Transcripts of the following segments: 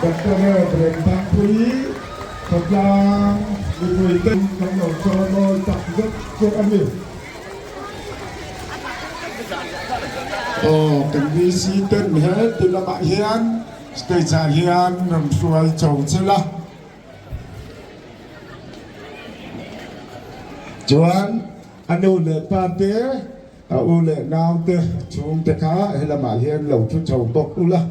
Doctor Remthangpuii khawtlang mipui te kan lo chawimawi tak zet zet a ni. Aw kan VC ten he ti lamah hian stage ah hian rawn hruai chho che la. Chuan a nu leh pa te A u leh naute chhungte kha helamah hian lo thu chho bawk ula.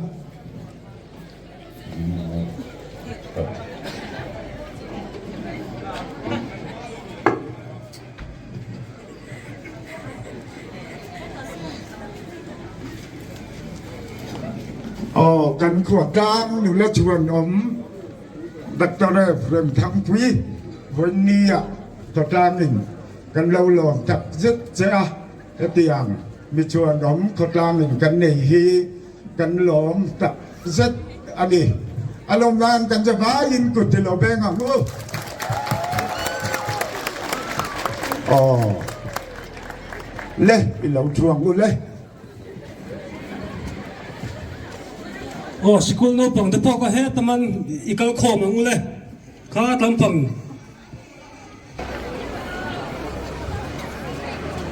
Aw kan khawtlang nula chhuanawm Doctor Rev Remthangpui vawinia khawtlangin Kan lo lawm tak zet che a, hetiang mi chuanawm khawtlangin kan nei hi kan lawm tak zet a ni. A lawm nan kan che vaiin kut ti lo beng ang u. Aw le, i lo thu ang u le. Aw, sikul naupang te pawh ka heta man i kal khawm ang u le, kha tlampang.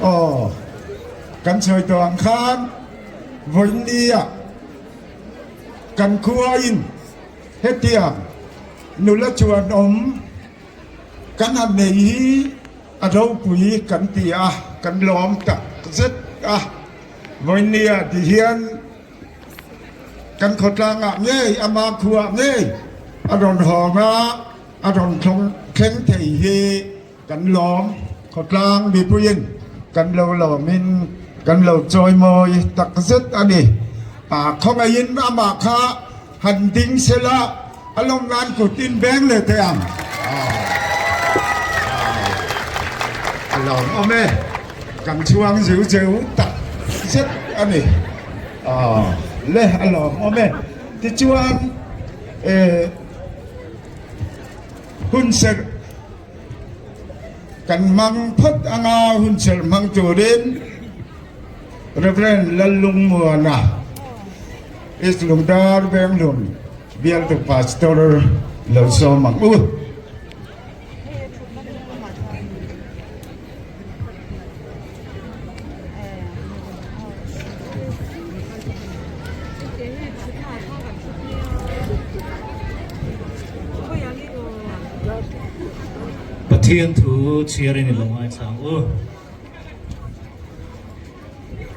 Aw, kan sawi tawh ang khan vawinia kan khuain hetiang nula chuan awm kan han nei hi a ropui kan ti a, kan lawm tak zet a. Vawinia ti hian kan khawtlangah ngei, ama khuaah ngei a rawn hawng a. A rawn thleng thei hi kan lawm khawtlang mipuiin kan lo lawmin kan lo chawimawi tak zet a ni. Khawngaihin amah kha han ding sela a lawm nan kut in veng leh teh ang. A lawm awm e, kan chhuang zeu zeu tak zet a ni. Le a lawm awm e. Tichuan Hunserh kan hmang phawt anga hunserh hmang turin Rev. Lallungmuana East Lungdar Venglun bialtu Pastor lo sawm ang u. Pathian thu chhiarin i lo ngaithla ang u.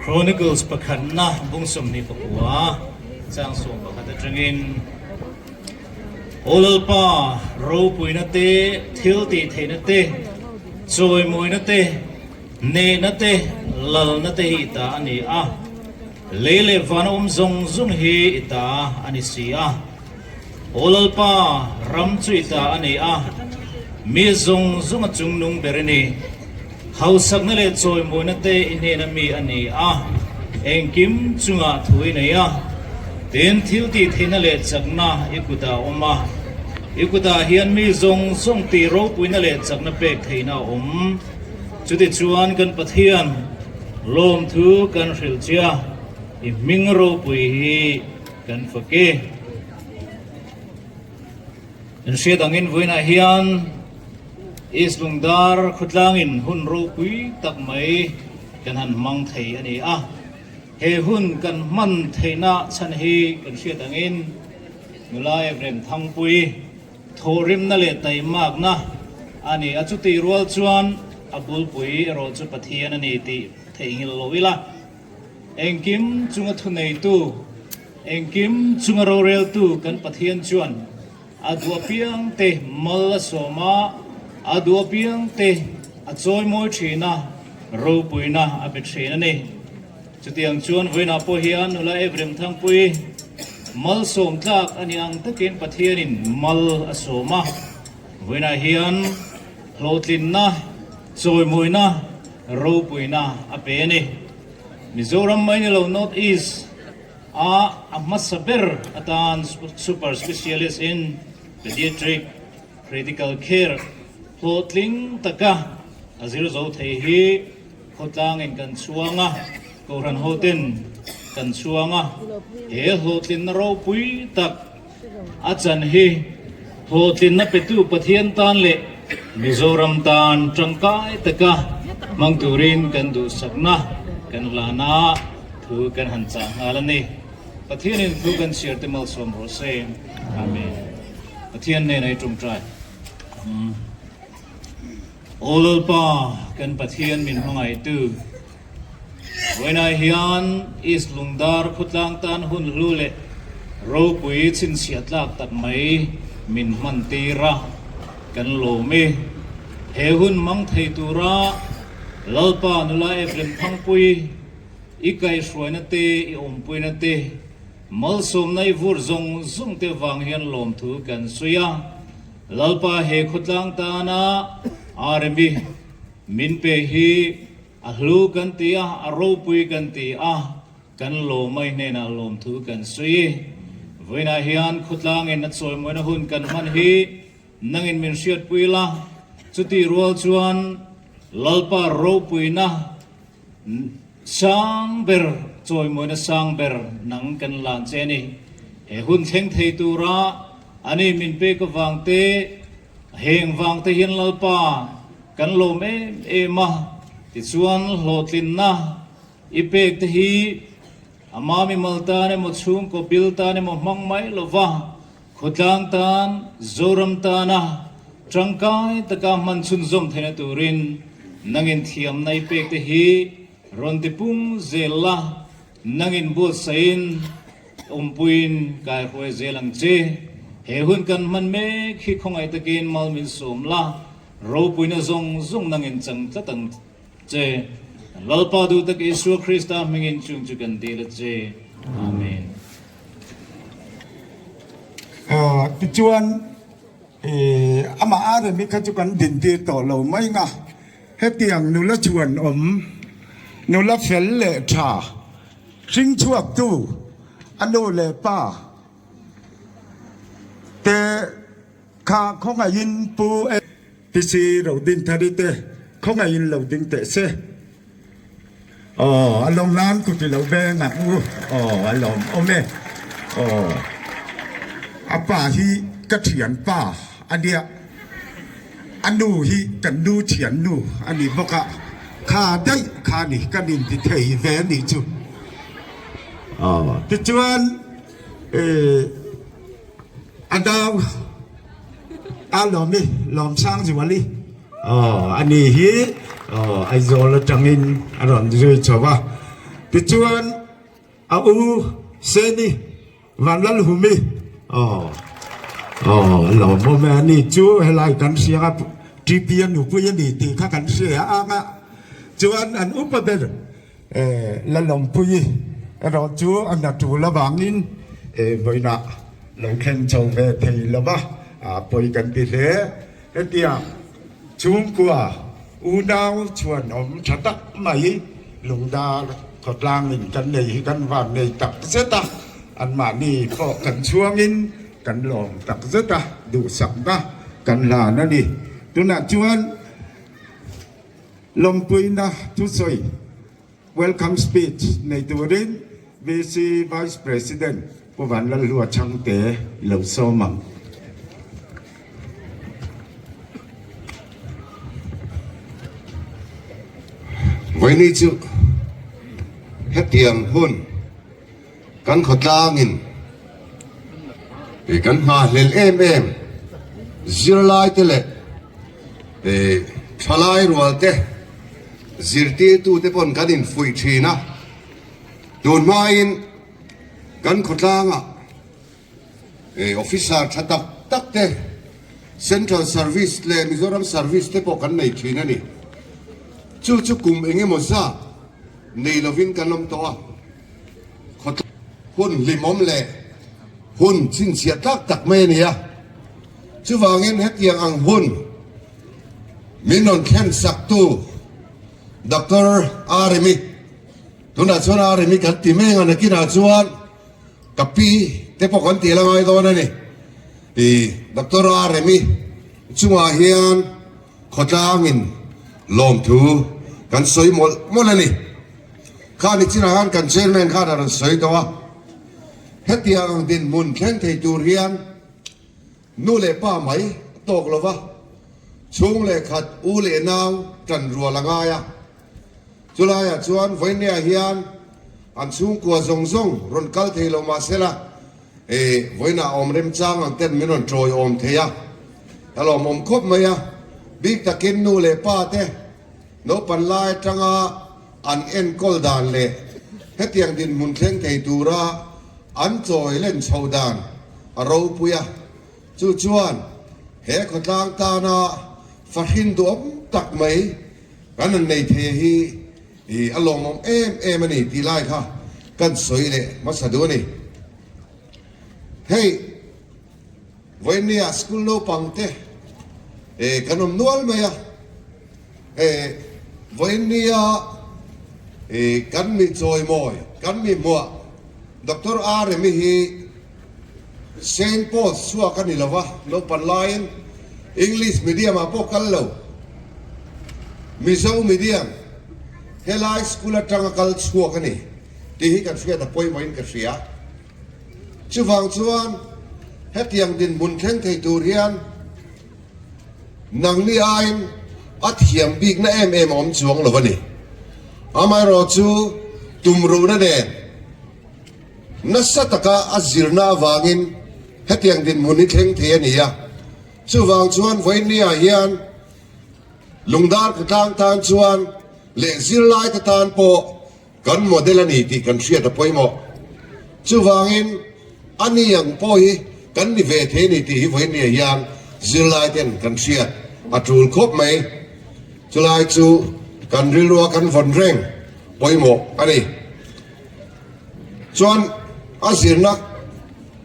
Chronicles pakhatna bung 24 chang 11 atangin Aw Lalpa, ropuina te, thil tih theihna te, chawimawina te, nehna te, lalna te hi i ta a ni a. Lei leh vana awm zawng zawng hi i ta a ni si a. Aw Lalpa, ram chu i ta a ni a, mi zawng zawng a chungnung ber i ni. Hausakna leh chawimawina te i hnena mi a ni a, engkim chungah thu i nei a. Tin, thil tih theihna leh chakna i kutah a awm a, i kutah hian mi zawng zawng tih ropuina leh chakna pek theihna a awm. Chutichuan kan Pathian lawmthu kan hrilh che a, i hming ropui hi kan fak e. Inhriat angin vawiinah hian East Lungdar khawtlangin hun ropui tak mai kan han hmang thei a ni a. He hun kan hman theihna chhan hi kan hriat angin nula Evrem Thangpui thawhrimna leh taimakna a ni a. Chutih rual chuan a bulpui erawh chu Pathian a ni tih theihnghilh lo ila. Engkim chunga thuneitu, engkim chunga roreltu kan Pathian chuan a duh apiangte mal a sawm a, a duh apiangte a chawimawi thin a, ropuina a pe thin a ni. Chutiang chuan vawiinah pawh hian nula Ephraim Thangpui malsawm tlak a ni ang takin Pathianin mal a sawm a, vawiinah hian hlawhtlinna, chawimawina, ropuina a pe a ni. Mizoram mai ni lo North East a a hmasa ber atan Super Specialist in Pediatric Critical Care hlawhtling taka a zir zo thei hi Khawtlangin kan chhuang a, Kohhran hoten kan chhuang a, he hlawhtlinna ropui tak a chan hi hlawhtlinna petu Pathian tan leh Mizoram tan tangkai taka hmang turin kan duhsakna kan hlan a, thu kan han chah nghal a ni. Pathianin thu kan chhiar te malsawm rawh se. Amen. Pathian nen ei tawngtai. Aw Lalpa, kan Pathian min hmangaihtu, vawiinah hian East Lungdar khawtlang tan hun hlu leh ropui chhinchhiah tlak tak mai min hman tir a, kan lawm e. He hun hmang thei tura Lalpa nula Ephraim Thangpui i kaihhruaina te, i awmpuina te, malsawmna i vur zawng zawng te vang hian lawmthu kan sawi a. Lalpa he khawtlang tana Aremi min pe hi a hlu kan ti a, a ropui kan ti a, kan lawmai hnenah lawmthu kan sawi. Vawiinah hian khawtlangin a chawimawina hun kan hman hi nangin min hriatpui la, chutih rual chuan Lalpa ropuina Sang ber, chawimawina sang ber nang kan lan che a ni. He hun thleng thei tura ani min pek avang te, heng vang te hian Lalpa kan lawm em em a, tichuan hlawhtlinna i pek te hi a mami mal tan emaw chhungkaw bil tan emaw hmang mai lova khawtlang tan, Zoram tana tangkai taka hman chhunzawm theihna turin nangin thiamna i pek te hi rawn ti pung zel la, nangin buatsahin awmpuiin kaihruai zel ang che. He hun kan hman mek hi khawngaih takin mal min sawm la, ropuina zawng zawng nangin chang tlat ang che. Kan Lalpa duh tak Isua Krista hmingin chung chu kan dil a che. Amen. Tichuan, amah a remi kha chu kan dintir tawh lo mai nga, hetiang nula chhuan awm, nula fel leh tha, hring chhuaktu a nu leh pa te kha khawngaihin Pu TC Rodinthari te khawngaihin lo ding teh se. Aw, a lawm nan ku ti lo ve ngak u. Aw, a lawm awm e. Aw, a pa hi ka thian pa a nia. A nu hi kan nu thian nu a ni bawk a. Kha daih kha ni kan inti thei ve a nih chu. Aw, tichuan eh a dau a lawm i, lawm sang zual i. Aw, ani hi aw Aizawl atangin a rawn zui chho a. Tichuan a u Seni Vanlalhumi aw aw a lawmawm e, ani chu helai kan hria a TP a nupui a ni tih kha kan hria ang a. Chuan an upa ber eh Lalawmpuii erawh chu a hna tul avangin eh vawiinah lo thleng chho ve thei lo va, ah pawi kan ti hle. Hetiang chhungkua unau chuan awm tha tak mai lungdar khawtlangin kan nei hi kan van nei tak zet a, anmahni pawh kan chhuangin kan lawm tak zet a, duhsakna kan hlan a ni. Tunah chuan lawmpuina thusawi welcome speech nei turin VC Vice President Pu Vanlalhlua Chhangte lo sawm ang. Vawiini chu hetiang hun kan khawtlangin kan nghahhlel em em zirlaite leh. Thalai rualte zirtirtute pawn kan infuih thin a, tun hmain kan khawtlangah officer tha tak tak te Central Service leh Mizoram Service te pawh kan nei thin a ni. Chu chu kum eng emaw zat nei lovin kan awm tawh a, khawtlang hun hlimawm leh hun chhinchhiah tlak tak mai a ni a. Chuvangin hetiang ang hun min rawn thlen saktu Doctor Aremi, tunah chuan Aremi kan ti mek a, nakinah chuan ka pi te pawh kan tih la ngai dawn a ni. I Doctor Aremi chungah hian khawtlangin lawmthu kan sawi mawlh mawlh a ni. Khani chinah khan kan chairman khan a rawn sawi tawh a, hetiang ang dinhmun thleng thei tur hian Nu leh pa mai a tawk lo va, chhung leh khat u leh nau tan rual a ngai a. Chulaiah chuan Vawinia hian an chhungkua zawng zawng rawn kal thei lo mah sela, e, vawiinah awm remchang ang ten min rawn tawiawm thei a, a lawmawm khawp mai a. Bik takin nu leh pa te naupan lai atanga an enkawl dan leh hetiang dinhmun thleng thei tura an chawi len chho dan a ropui a, chu chuan he khawtlang tana fahrin duhawm tak mai kan han nei thei hi a lawmawm em em a ni tih lai kha kan sawi leh hmasa duh a ni. Hei vawinia school naupang te kan awm nual mai a, vawinia kan mi chawimawi, kan mi hmuah Doctor Aremi hi Saint Paul's chhuak a ni lo va, naupan laiin English medium ah pawh kal lo, Mizo medium helai school atanga kal chhuak a ni tih hi kan hriat a pawimawhin ka hria. Chuvang chuan hetiang dinhmun thleng thei tur hian nangni aiin a thiam bikna em em a awm chuang lo a ni. Amaherawhchu tumruhna nen Nasa taka a zirna avangin hetiang dinhmun hi thleng thei a ni a, chuvang chuan vawinia hian Lungdar khawtlang tan chuan leh zirlaite tan pawh kan model a ni tih kan hriat a pawimawh. Chuvangin a ni ang pawh hi kan ni ve thei a ni tih hi vawinia hian zirlaiten kan hriat a tul khawp mai. Chulai chu kan rilrua kan vawn reng pawimawh a ni. Chuan a zirna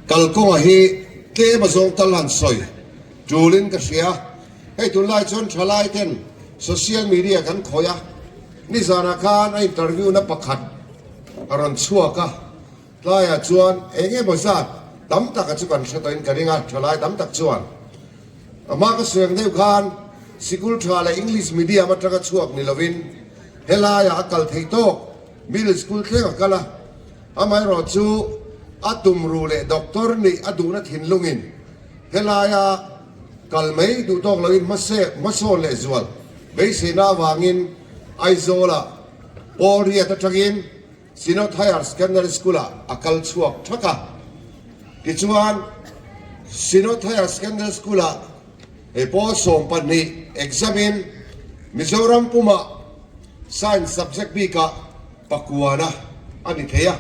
kalkawnga hi tlem a zawng tal han sawi tulin ka hria. Hei tunlai chuan thalai ten social media kan khawih a, nizanah khan a interview na pakhat a rawn chhuak a, tlaiah chuan eng emaw zat tam taka chu kan hre tawhin ka ring a, thalai tam tak chuan a hma ka sawi ang deuh khan sikul tha leh English medium atanga chhuak ni lovin helaiah a kal theih tawk. Middle school thleng a kal a, amaherawh chu a tumruh leh doctor nih a duhna thinlungin helaia kal mai duh tawk loin hmasawn leh zual beiseina avangin Aizawlah Paul Riat atangin Synod Higher Secondary School-ah a kal chhuak thak a. Tichuan, Synod Higher Secondary School-ah he pawl 12 exam-in Mizoram pumah Science subject bikah pakuana a ni thei a,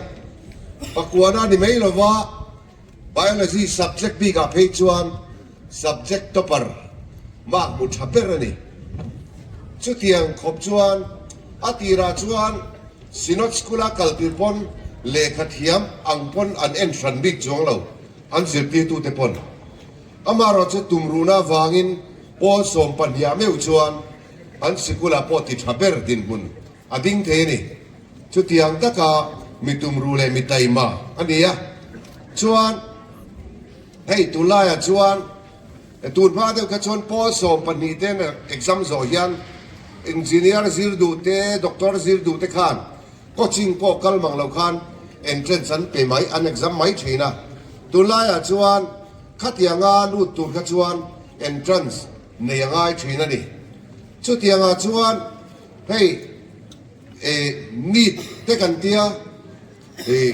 pakuana a ni mai lova Biology subject bikah phei chuan subject topper mark hmu tha ber a ni. Chutiang khawp chuan a tirah chuan Synod School-a kal tir pawn lehkha thiam ang pawn an en hran bik chuang lo, an zirtirtute pawn. Amaherawhchu tumruhna avangin pawl 12 ah meuh chuan An sikulah pawh ti tha ber dinhmun a ding thei a ni. Chutiang taka mi tumruh leh mi taima a ni a. Chuan hei tunlaiah chuan tun hma deuh kha chuan pawl 12 te exam zawh hian engineer zir duh te, doctor zir duh te khan coaching pawh kal mang lo khan entrance an pe mai, an exam mai thin a. Tunlaiah chuan khatianga lut tur kha chuan entrance nei a ngai thin a ni. Chutiangah chuan hei eh NEET te kan tia eh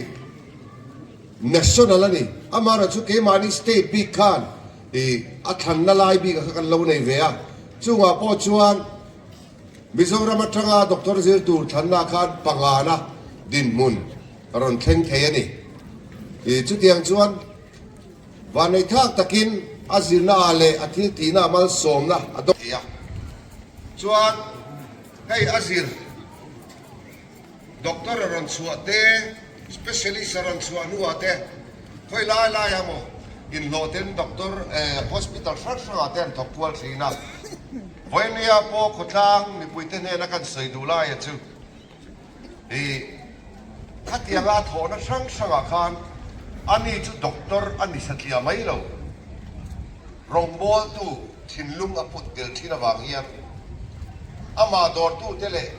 national a ni. Amaherawhchu chu keimahni state bik khan eh a thlanna lai bik kha kan lo nei ve a. Chungah pawh chuan. Mizoram atanga doctor zir tur thlanna khan pangana dinhmun a rawn thleng thei a ni. Chutiang chuan Vanneihthak takin a zirna ah leh a thil tihna ah malsawmna a dawng thei a. Chuan hei a zir doctor a rawn chhuah te, specialist a rawn chhuah hnuah te khawi lai lai ah maw inhlawh ten doctor hospital hrang hrang ah te an thawk kual thin a. Vawinia pawh khawtlang mipuite hnena kan sawi duh laia chu. I khatianga a thawhna hrang hrangah khan ani chu doctor a ni satliah mai lo. Rawngbawltu thinlung a put tel thin avang hian amah dawrtute leh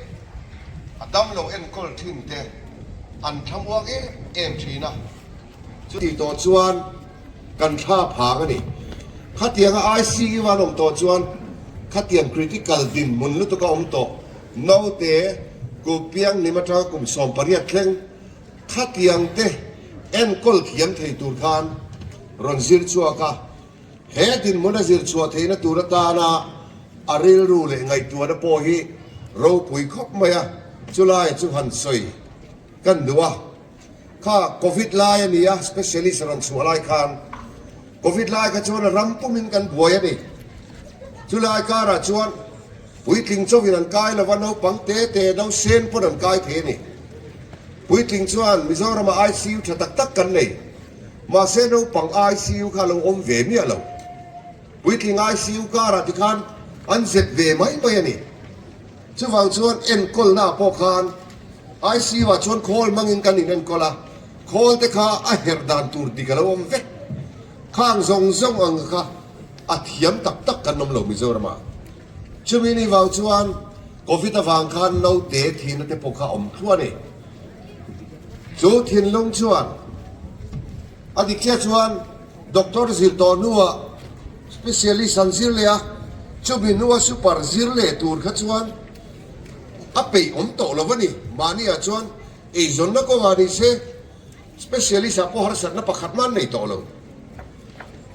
a damlo enkawl thinte an thlamuang em em thin a. Chutih tawh chuan kan thla phang a ni. Khatianga ICU an awm tawh chuan khatiang critical dinhmun lutuk a awm tawh. Naute kum piang nim atanga kum 18 thleng khatiang te enkawl thiam thei tur khan rawn zir chhuak a. He dinhmun a zir chhuah theihna tur atana a rilru leh ngaihtuahna pawh hi ropui khawp mai a, chulai chu han sawi kan duh a. Kha Covid lai a ni a, specialist a rawn chhuah lai khan Covid lai kha chuan a ram pumin kan buai a ni. Chulai karah chuan puitling chauhin an kai lova, naupang te te, nausen pawn an kai thei a ni. Puitling chuan Mizoramah ICU tha tak tak kan nei, mahse naupang ICU kha a lo awm ve miah lo. Puitling ICU karah tikhan an zep ve mai mai a ni. Chuvang chuan enkawlnaah pawh khan ICU ah chuan khawl hmangin kan in enkawl a, khawl te kha a herh dan tur dik a lo awm vek. Khang zawng zawng ang kha a thiam tak tak kan awm lo Mizoram ah. Chumi ni vang chuan Covid avang khan naute thihna te pawh kha awm thluah a ni. Chu thinlung chuan a dik chiah chuan Doctor zir tawh hnuah specialist an zir leh a, chumi hnua super zir leh tur kha chuan a peih awm tawh lo a ni. Mahniah chuan eizawnna kawngah ni se specialist ah pawh harsatna pakhat hma an nei tawh lo.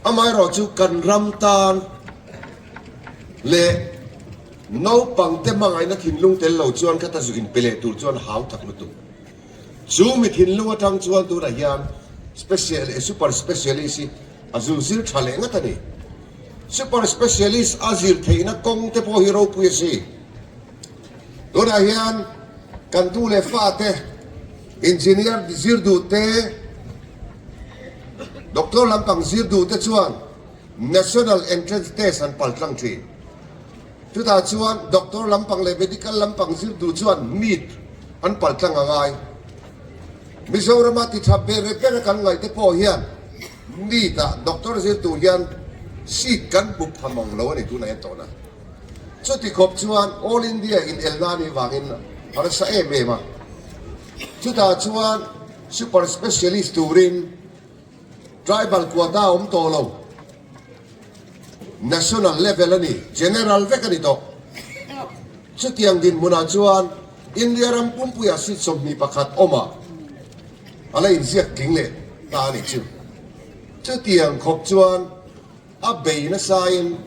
Amaherawh chu kan ram tan leh naupangte hmangaihna thinlung tel lo chuan khata zu inpe leh tur chuan hau tak lutuk. Chu mi thinlung atang chuan tunah hian special super specialist hi a zul zir tha leh ngat a ni. Super specialist a zir theihna kawng te pawh hi ropui a si. Tunah hian kan tu leh fa te engineer zir duh te, doctor lampang zir duh te chuan national entrance test an pal tlang thin. Chutah chuan doctor lampang leh medical lampang zir duh chuan NEET an pal tlang a ngai. Mizorama ti tha ber ber a kan ngaih te pawh hian NEET ah doctor zir tur hian seat kan hmu pha mang lo a ni tunah hian tawhna. Chuti khawp chuan All India in elna a nih vangin a harsa em em a. Chutah chuan super specialist turin tribal quota a awm tawh lo. National level a ni, general vek a ni tawh. Chutiang dinhmunah chuan India ram pumpuiah seat 21 awmah a la inziak tling leh ta a nih chu. Chutiang khawp chuan a bei nasain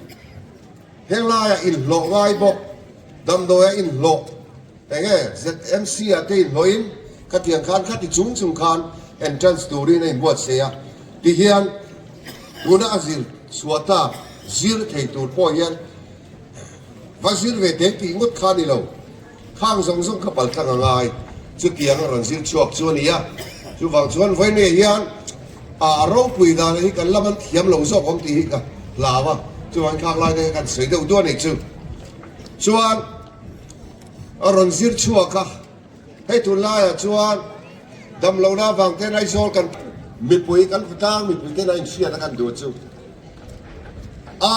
heng laiah inhlawh ngai bawk, damdawiah inhlawh. Eng nge ZMC ah te inhlawhin khatiang khan khati chung chung khan entrance turin a inbuatsaih a, tihian tuna a zir chhuah tlak zir thei tur pawh hian va zir ve teng tih ngawt kha a ni lo, khang zawng zawng kha pal tlang a ngai, chutiang a rawn zir chhuak chu a ni a, chuvang chuan vawiin hian a ropui dan hi kan la man thiam lo zawk awm tih hi ka hlau a, chuvangin khang lai te kha kan sawi deuh duah a nih chu. Chuan. A rawn zir chhuak a, hei tunlaiah chuan damlohna avang ten Aizawl kan mipui kan khawtlang mipui ten a inhriat a kan duh chu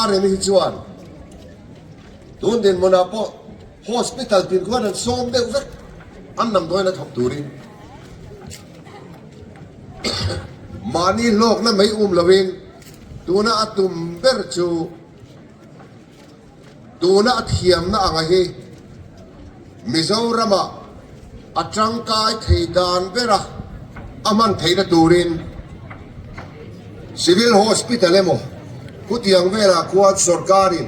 RM hi chuan tun dinhmunah pawh hospital tin khuan an sawm deuh vek an damdawiin a thawk turin mahni hlawkna mai um loin tuna a tum ber chu Tuna a thiamna anga hi Mizorama a tangkai thei dan bera a hman theihna turin Civil Hospital emaw khutiang velah khuan sorkarin.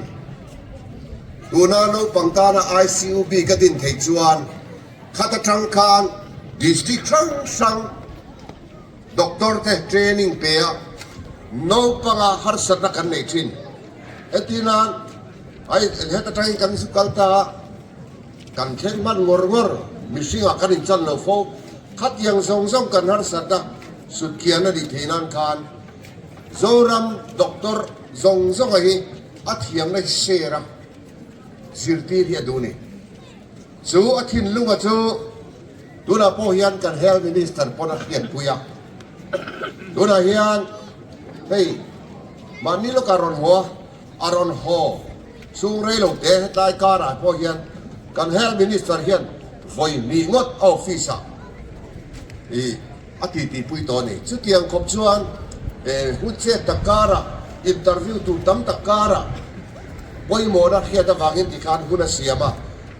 Tuna naupang tana ICU bik a din theih chuan khat atang khan district hrang hrang doctor te training pe a naupanga harsatna kan nei thin. Hetinan ai heta tangin kan zu kal ta a, kan thleng hman ngawr ngawr mihringah kan inchan lo fo. Khatiang zawng zawng kan harsatna sutkian a nih theih nan khan Zoram doctor zawng zawnga hi a thiamna hi share a zirtir hi a duh ni. Chu a thinlunga chu tunah pawh hian kan Health Minister pawn a hriatpui a. Tunah hian hei mahni lawkah rawn haw a, a rawn haw chhung rei lo te hetlai karah pawh hian kan Health Minister hian vawi hnih ngawt a office ah ih a titipui tawh a ni. Chutiang khawp chuan hun chet tak karah interview tur tam tak karah pawimawhna hriat avangin tikhan hun a siam a.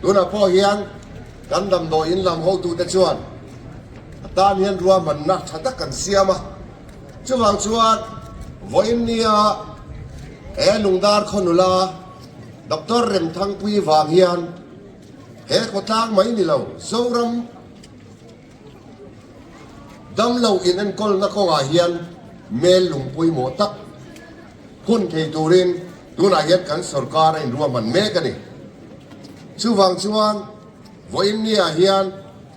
Tunah pawh hian kan damdawi in lam hotute chuan a tan hian ruahmanna tha tak kan siam a. Chuvang chuan vawiin nia he Lungdar khaw nula Doctor Remthangpui vang hian he khawtlang mai ni lo Zoram Damlo inenkawlna kawngah hian mel lung pawimawh tak hun thei turin tunah hian kan sorkar a inruahman mek a ni. Chuvang chuan vawiin niah hian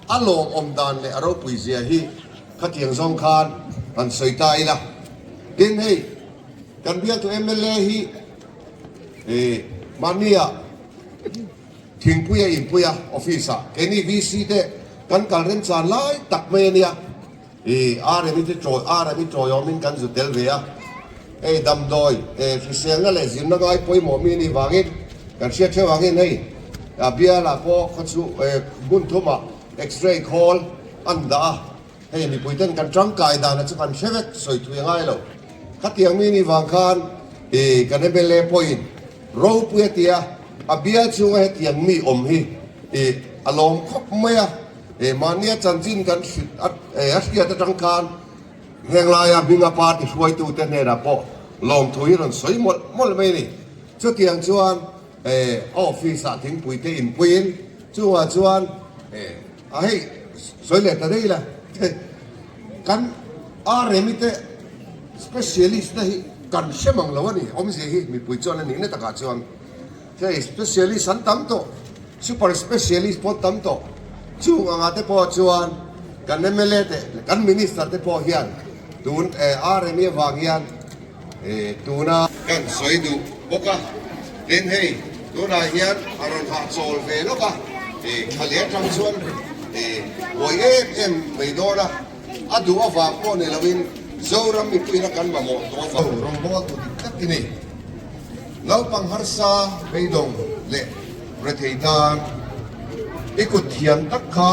a lawmawm dan leh a ropui zia hi khatiang zawng khan han sawi ta ila. Tin hei kan bialtu mla hi mahnia Thingpui a inpui a, office ah keini VC te kan kal remchan lai tak mai a nia. I RMI te chawi RMI chawiawmin kan zu tel ve a. Hei damdawi eh hriselna leh zirna ngai pawimawh mi anih vangin kan hriat theuh angin hei a bialah pawh khaw chu eh hmun thumah x-ray khawl an dah a. Hei mipuiten kan tangkai dana chu kan hre vek sawi thui a ngai lo. Khatiang mi nih vang khan i kan mla pawhin ropui a ti a, a bial chhunga hetiang mi awm hi i a lawm khawp mai a. I mahnia chanchin kan hrilh a a hriat atang khan henglaia hminga party hruaitute hnenah pawh lawmthu hi rawn sawi mawlh mawlh mai a ni. Chutiang chuan a office ah thingpuite inpuiin chungah chuan A hei sawi leh ta daih ila kan RMI te specialist te hi kan hre mang lo a ni awmzia hi mipui chuan a nihna takah chuan hei specialist an tam tawh super specialist pawh an tam tawh chung anga te pawh chuan kan mla te kan minister te pawh hian tun RMI avang hian Tuna kan sawi duh bawk a, tin hei tunah hian a rawn hahchawl ve lawk a, thla leh atang chuan buai em em mai dawn a, a duh avang pawh ni loin Zoram mipuina kan mamawh tawh avang. Rawngbawltu dik tak i ni. Naupang harsa beidawng leh rethei tan i kut thiam tak kha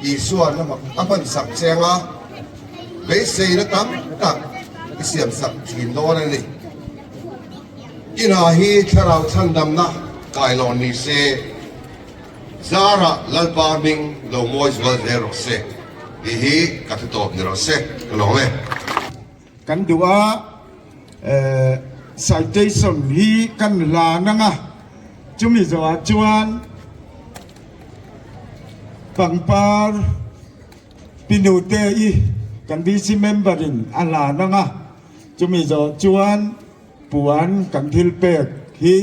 Isua'n a hmansak che anga. Beiseina tam tak i siamsak thin dawn a ni. I hna hi thlarau chhandamna kailawn ni se, Zarah Lalpa hming lo mawi zual zel rawh se tih hi ka thu tawp ni rawh se, ka lawm e. Kan duh a, citation hi kan la nang a, chumi zawhah chuan pangpar, Pi Nute i kan VC member in a hlan ang a, chumi zawh chuan puan kan thil pek hi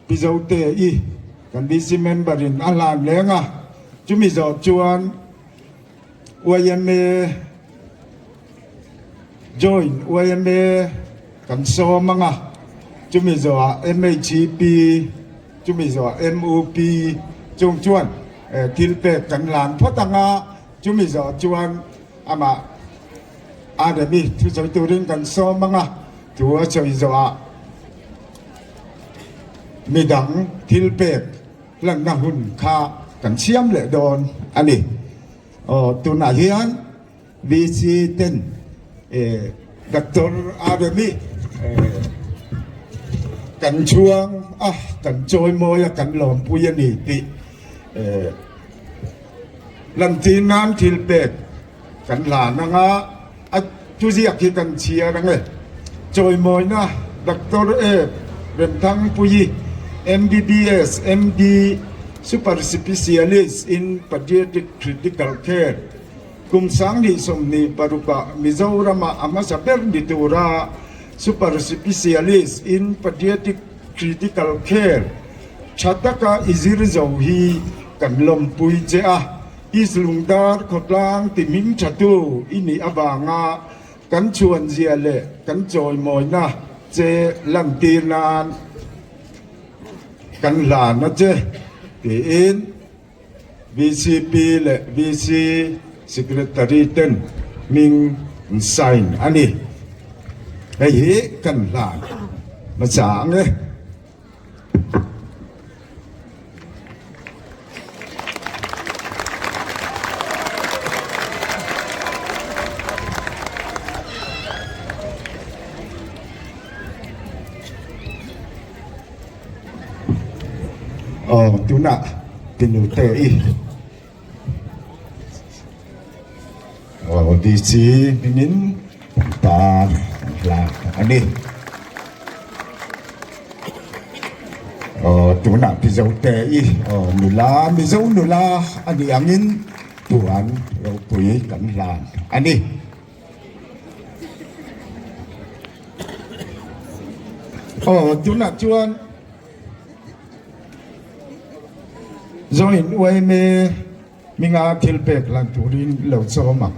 Pi Zote i kan VC member in a hlan leng a, chumi zawh chuan yma join yma kan sawm ang a, chumi zawhah MHEP chumi zawhah MUP chung chuan Thil pek kan lan phawt ang a, chumi zawh chuan amah Adami thusawi turin kan sawm ang a, thu a sawi zawhah midang thil pek hlanna hun kha kan siam leh dawn a ni. Aw tunah hian VC ten Doctor Adami kan chhuang a, kan chawimawi a, kan lawmpui a ni tih lantir nan thil pek kan hlan ang a, a thuziak hi kan chhiar ang e. Chawimawina Doctor A Remthangpuii. MBBS, MD, Super Specialist in Pediatric Critical Care, kum 2026 ah Mizoram-ah a hmasa ber ni tura Super Specialist in Pediatric Critical Care tha taka i zir zo hi kan lawmpui che a, East Lungdar khawtlang ti hming thatu i nih avanga kan chhuanzia leh kan chawimawina che lantir nan kan hlan a che, tiin VCP leh VC Secretary ten hming an sign a ni. Hei hi kan hlan hmasa ang e. Aw tunah tinute i aw DC hmingin pangpar an hlak a ni. Aw tunah Mizote i aw nula Mizo nula a nih angin puan ropui kan hlan a ni. Aw tunah chuan Zawin uaime hminga thil pek lan turin lo chawm ang.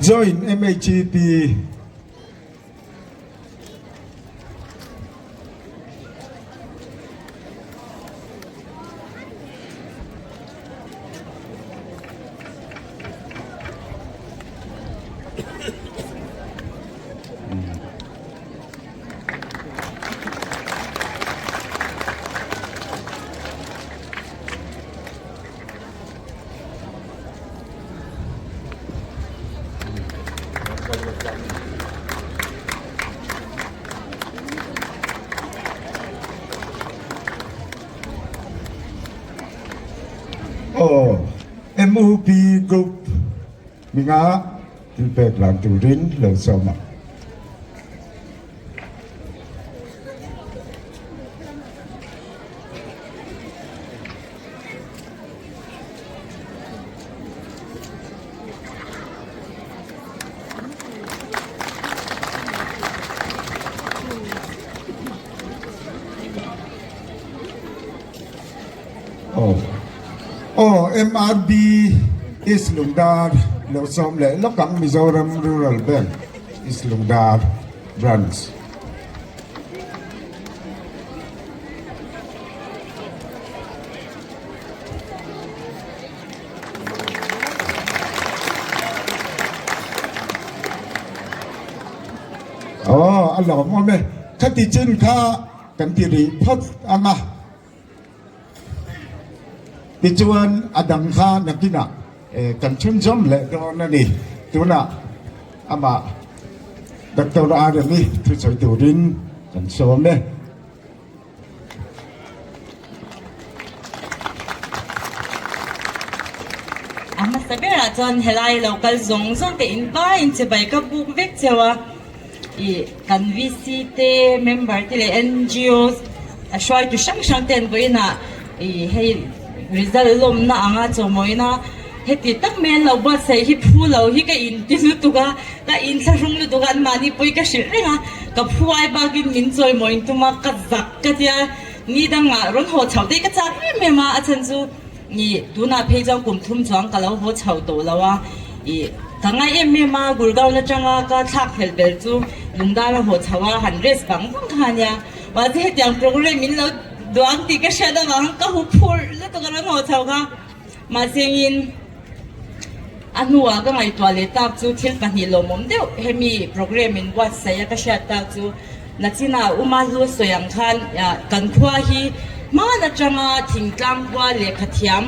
Join MHEP. Aw, MUP Group minga thil pek lan turin lo sawm a. Aw aw MRB East Lungdar lo sawm leh lawk ang Mizoram Rural Bank East Lungdar Branch. Aw a lawm awm e. Khati chin kha kan ti rih phawt ang a. Tichuan a dang kha nakinah kan chhunzawm leh dawn a ni. Tunah amah Doctor Aremi thusawi turin kan sawm e. A hmasa berah chuan helai lo kal zawng zawng te in vaiin chibai ka buk vek cheu a, ih kan VC te member te leh NGOs a hruaitu hrang hrang te an vawiinah ih hei result lawmna anga chawmawina heti tak mai an lo buatsaih hi phu lo hi ka inti lutuk a, ka inthlahrung lutuk a anmahni pawhin ka hrilh reng a, ka phu ai bakin min chawimawi tum a ka zak ka tia ni dangah rawn haw chhoh te hi ka chak em em a, a chhan chu ih tunah phei chuan kum thum chuang ka lo haw chho tawh lo a, ih ka ngai em em a Gurgaon atanga ka thlak fel bel chu lungdar a haw chho a han rest vang vang kha ania mahse hetiang program min lo duang tih ka hriat avang ka hu phur lutuk a rawn haw chho kha. Mahsengin a hnuah ka ngaihtuah leh tak chu thil pahnih lawmawm deuh hemi program in buatsaih a ka hriat tak chu Nachina Uma hlu sawi ang khan kan khua hi hman atanga thingtlang khua lehkha thiam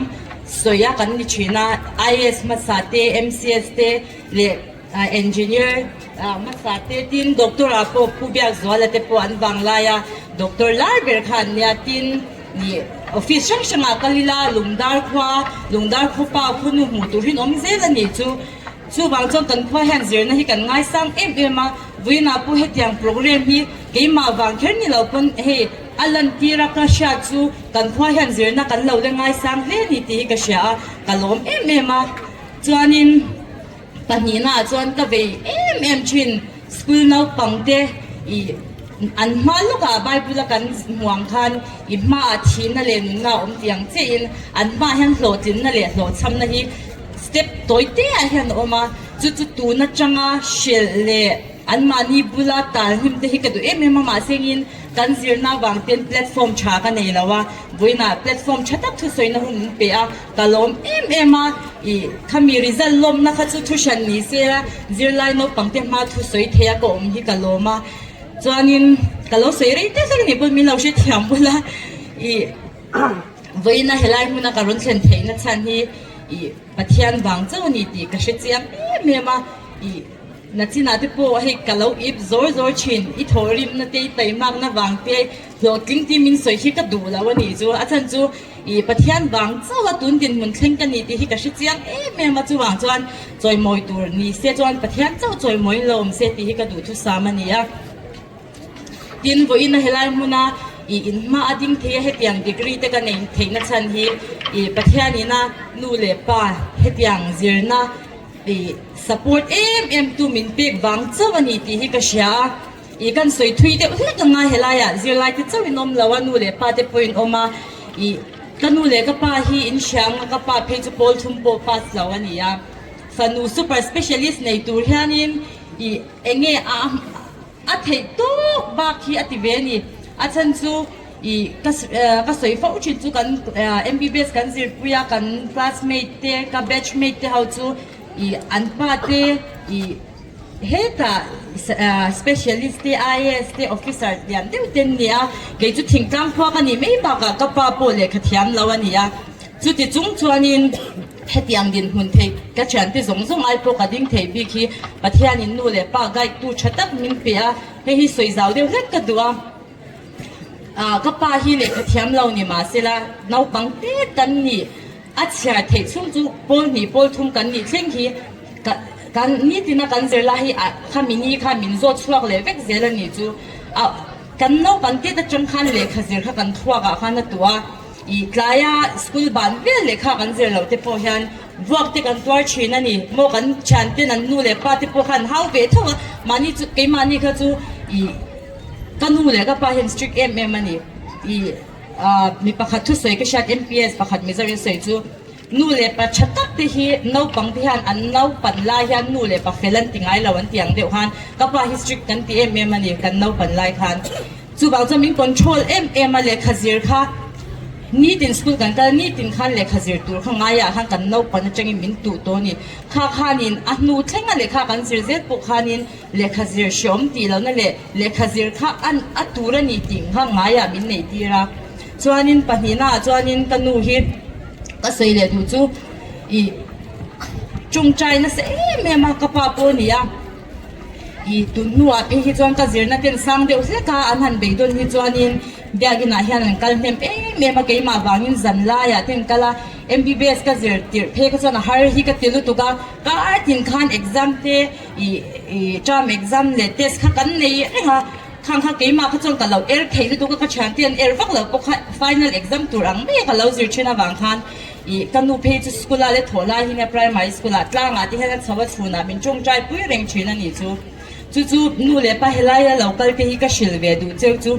sawi a kan ni thin a, IAS hmasa te, MCS te leh. Engineer hmasa te tin Doctor ah pawh Pu Biakzuala te pawh an vang lai a, Doctor lar ber kha an nia tin ih office hrang hrang ah kal ila Lungdar khua Lungdar khaw pa khawnu hmuh tur hi an awm zel a nih chu. Chuvang chuan kan khua hian zirna hi kan ngaisang em em a, vawiinah pawh hetiang program hi keimah vang kher ni lo pawn hei a lantir a ka hriat chu kan khua hian zirna kan lo la ngaisang hle a ni tih hi ka hria a, ka lawm em em a. Chuanin pahnihnaah chuan ka vei em em thin school naupang te ih an hma lawkah Bible a kan hmuang khan i hmaah thihna leh nunna a awm tih ang chiahin an hmaah hian hlawhtlinna leh hlawhchhamna hi Step tawi te ah hian a awm a, chu chu tun atanga hrilh leh anmahni bula tal hnim te hi ka duh em em a, mahse engin kan zirna avang ten platform tha ka nei lo a, vawiinah platform tha tak thusawina hun min pe a, ka lawm em em a, ih khami result lawmna kha chu thuhran ni se a, zirlai naupang te hma thusawi thei a ka awm hi ka lawm a, chuanin ka lo sawi rei tek hlek a nih pawhin min lo hrethiam bula ih. Vawiina helai hmuna ka rawn thlen theihna chhan hi ih Pathian vang chauh a ni tih ka hre chiang em em a, ih nachinah te pawh hei ka lo ip zawr zawr thin, i thawhrimna te i taimakna vang te hlawhtling tih min sawi hi ka duh lo a nih chu, a chhan chu ih Pathian vang chauh a tun dinhmun thleng ka ni tih hi ka hre chiang em em a, chuvang chuan chawimawi tur ni se chuan Pathian chauh chawimawiin lo awm se tih hi ka duhthusam a ni a. Tin, vawiina helai hmuna ih in hma a ding thei a, hetiang degree te ka nei theihna chhan hi ih Pathianina nu leh pa hetiang zirna ih support em em tu min pek vang chauh a ni tih hi ka hria a. Ih kan sawi thui deuh hlek ang a, helaiah zirlai te chauhin awm lo a, nu leh pa te pawhin awm a, ih ka nu leh ka pa hi in hria ang a, ka pa phei chu pawl thum pawh pass lo a ni a, fanu super specialist nei tur hianin ih enge a A theih tawk bak hi a ti ve a ni. A chhan chu ih ka ka sawi fo thin chu kan MBBS kan zirpui a, kan classmate te, ka batchmate te ho chu ih an pa te ih hetah specialist te, IAS te, officer lian deuh te an ni a. Kei chu thingtlang khua ka nih mai bakah ka pa pawh lehkha thiam lo a ni a. Chuti chung chuanin hetiang dinhmun theih ka thiante zawng zawng ai pawh ka ding theih bik hi Pathianin nu leh pa guide tu tha tak min pe a, hei hi sawi zau deuh hlek ka duh a. Ah ka pa hi lehkha thiam lo ni mahsela naupang te kan nih a chhiar theih chhung chu pawl hnih pawl thum kan nih thleng hi ka kan nitina kan zir lai hi ah khami ni kha min zawt chhuak leh vek zel a nih chu. Ah kan naupang te atang khan lehkha zir kha kan thluak ah khan a tuah a. I tlaia school ban vel leh kha kan zir loh te pawh hian vuak te kan tuar thin a ni. Maw kan thian ten an nu leh pa te pawh khan hau ve tho a, mahni chu keimahni kha chu i ka nu leh ka pa hian strict em em a ni. I ah mi pakhat thusawi ka hriat MPS pakhat Mizo in sawi chu nu leh pa tha tak te hi naupang te hian an naupan lai hian nu leh pa fel an ti ngai lo an ti ang deuh khan ka pa hi strict kan ti em em a ni kan naupan lai khan. Chuvang chuan min control em em a lehkha zir kha nitin school kan kal a, nitin khan lehkha zir tur kha ngaiah khan kan naupan atangin min tuh tawh a ni. Kha khanin a hnu thleng a lehkha kan zir zel pawh khanin lehkha zir hreawm tih lohna leh lehkha zir kha an a tur a ni tih kha ngaiah min neih tir a. Chuanin pahnihnaah chuanin ka nu hi ka sawi leh duh chu ih tawngtai nasa em em a ka pa pawh a ni a. I tun hnuah phei hi chuan ka zirna ten sang deuh hlek a, an han beidawn hi chuanin biakinah hian an kal hnem em em a, keimah vangin zan laiah te an kal a, MBBS ka zir tirh phei kha chuan a har hi ka ti lutuk a, kar tin khan exam te ih ih term exam leh test kha kan nei reng a, khang kha keimah kha chuan ka lo er thei lutuk a, ka thiante an er vak lo pawh kha final exam tur ang mai a ka lo zir thin avang khan. Ih, ka nu phei chu school ah le thawh lai hi nia primary school ah tlang ah te hian a chho a chhun ah min tawngtai pui reng thin a nih chu. Chu chu nu leh pa helai a lo kal te hi ka hrilh ve duh cheu chu.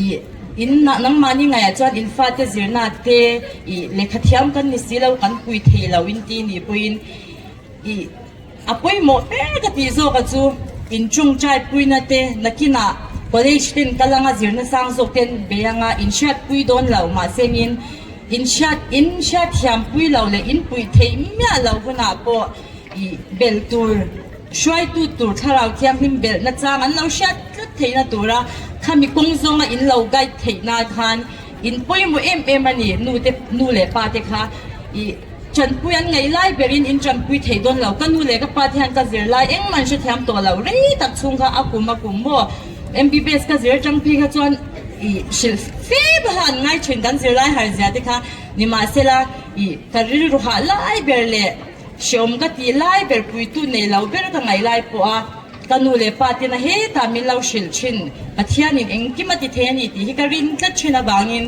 Ih, in nangmahni ngaihah chuan in fate zirna te ih lehkha thiam kan ni si lo kan pui thei lo in ti nih pawhin ih A pawimawh ber ka tih zawk a chu inchungchai puina te nakinah college ten kal anga zirna sang zawk ten bei anga inhriatpui dawn lo mahsengin inhriat inhriatthiam pui lo leh inpuih theih miah lo hunah pawh ih belh tur hruaitu tur thlarau thianghlim belhna chang an lo hriat tlat theihna tura khami kawng zawnga in lo guide theihna khan in pawimawh em em a ni nu te nu leh pa te kha ih. Ṭanpui an ngaih lai berin in ṭanpui thei dawn lo. Ka nu leh ka pa te hian ka zir lai engmah an hrethiam tawh lo. Rei tak chhung kha a kum a kum maw? MBBS ka zir aṭang phei kha chuan ih hrilh fe paha an ngai ṭhin kan zir lai har zia te kha nimahsela ih ka rilru hah lai ber leh hreawm ka tih lai ber puitu nei lo ber ka ngaih lai pawh a ka nu leh pa tena hetah min lo hrilh ṭhin Pathianin engkim a ti thei a ni tih hi ka rin tlat ṭhin avangin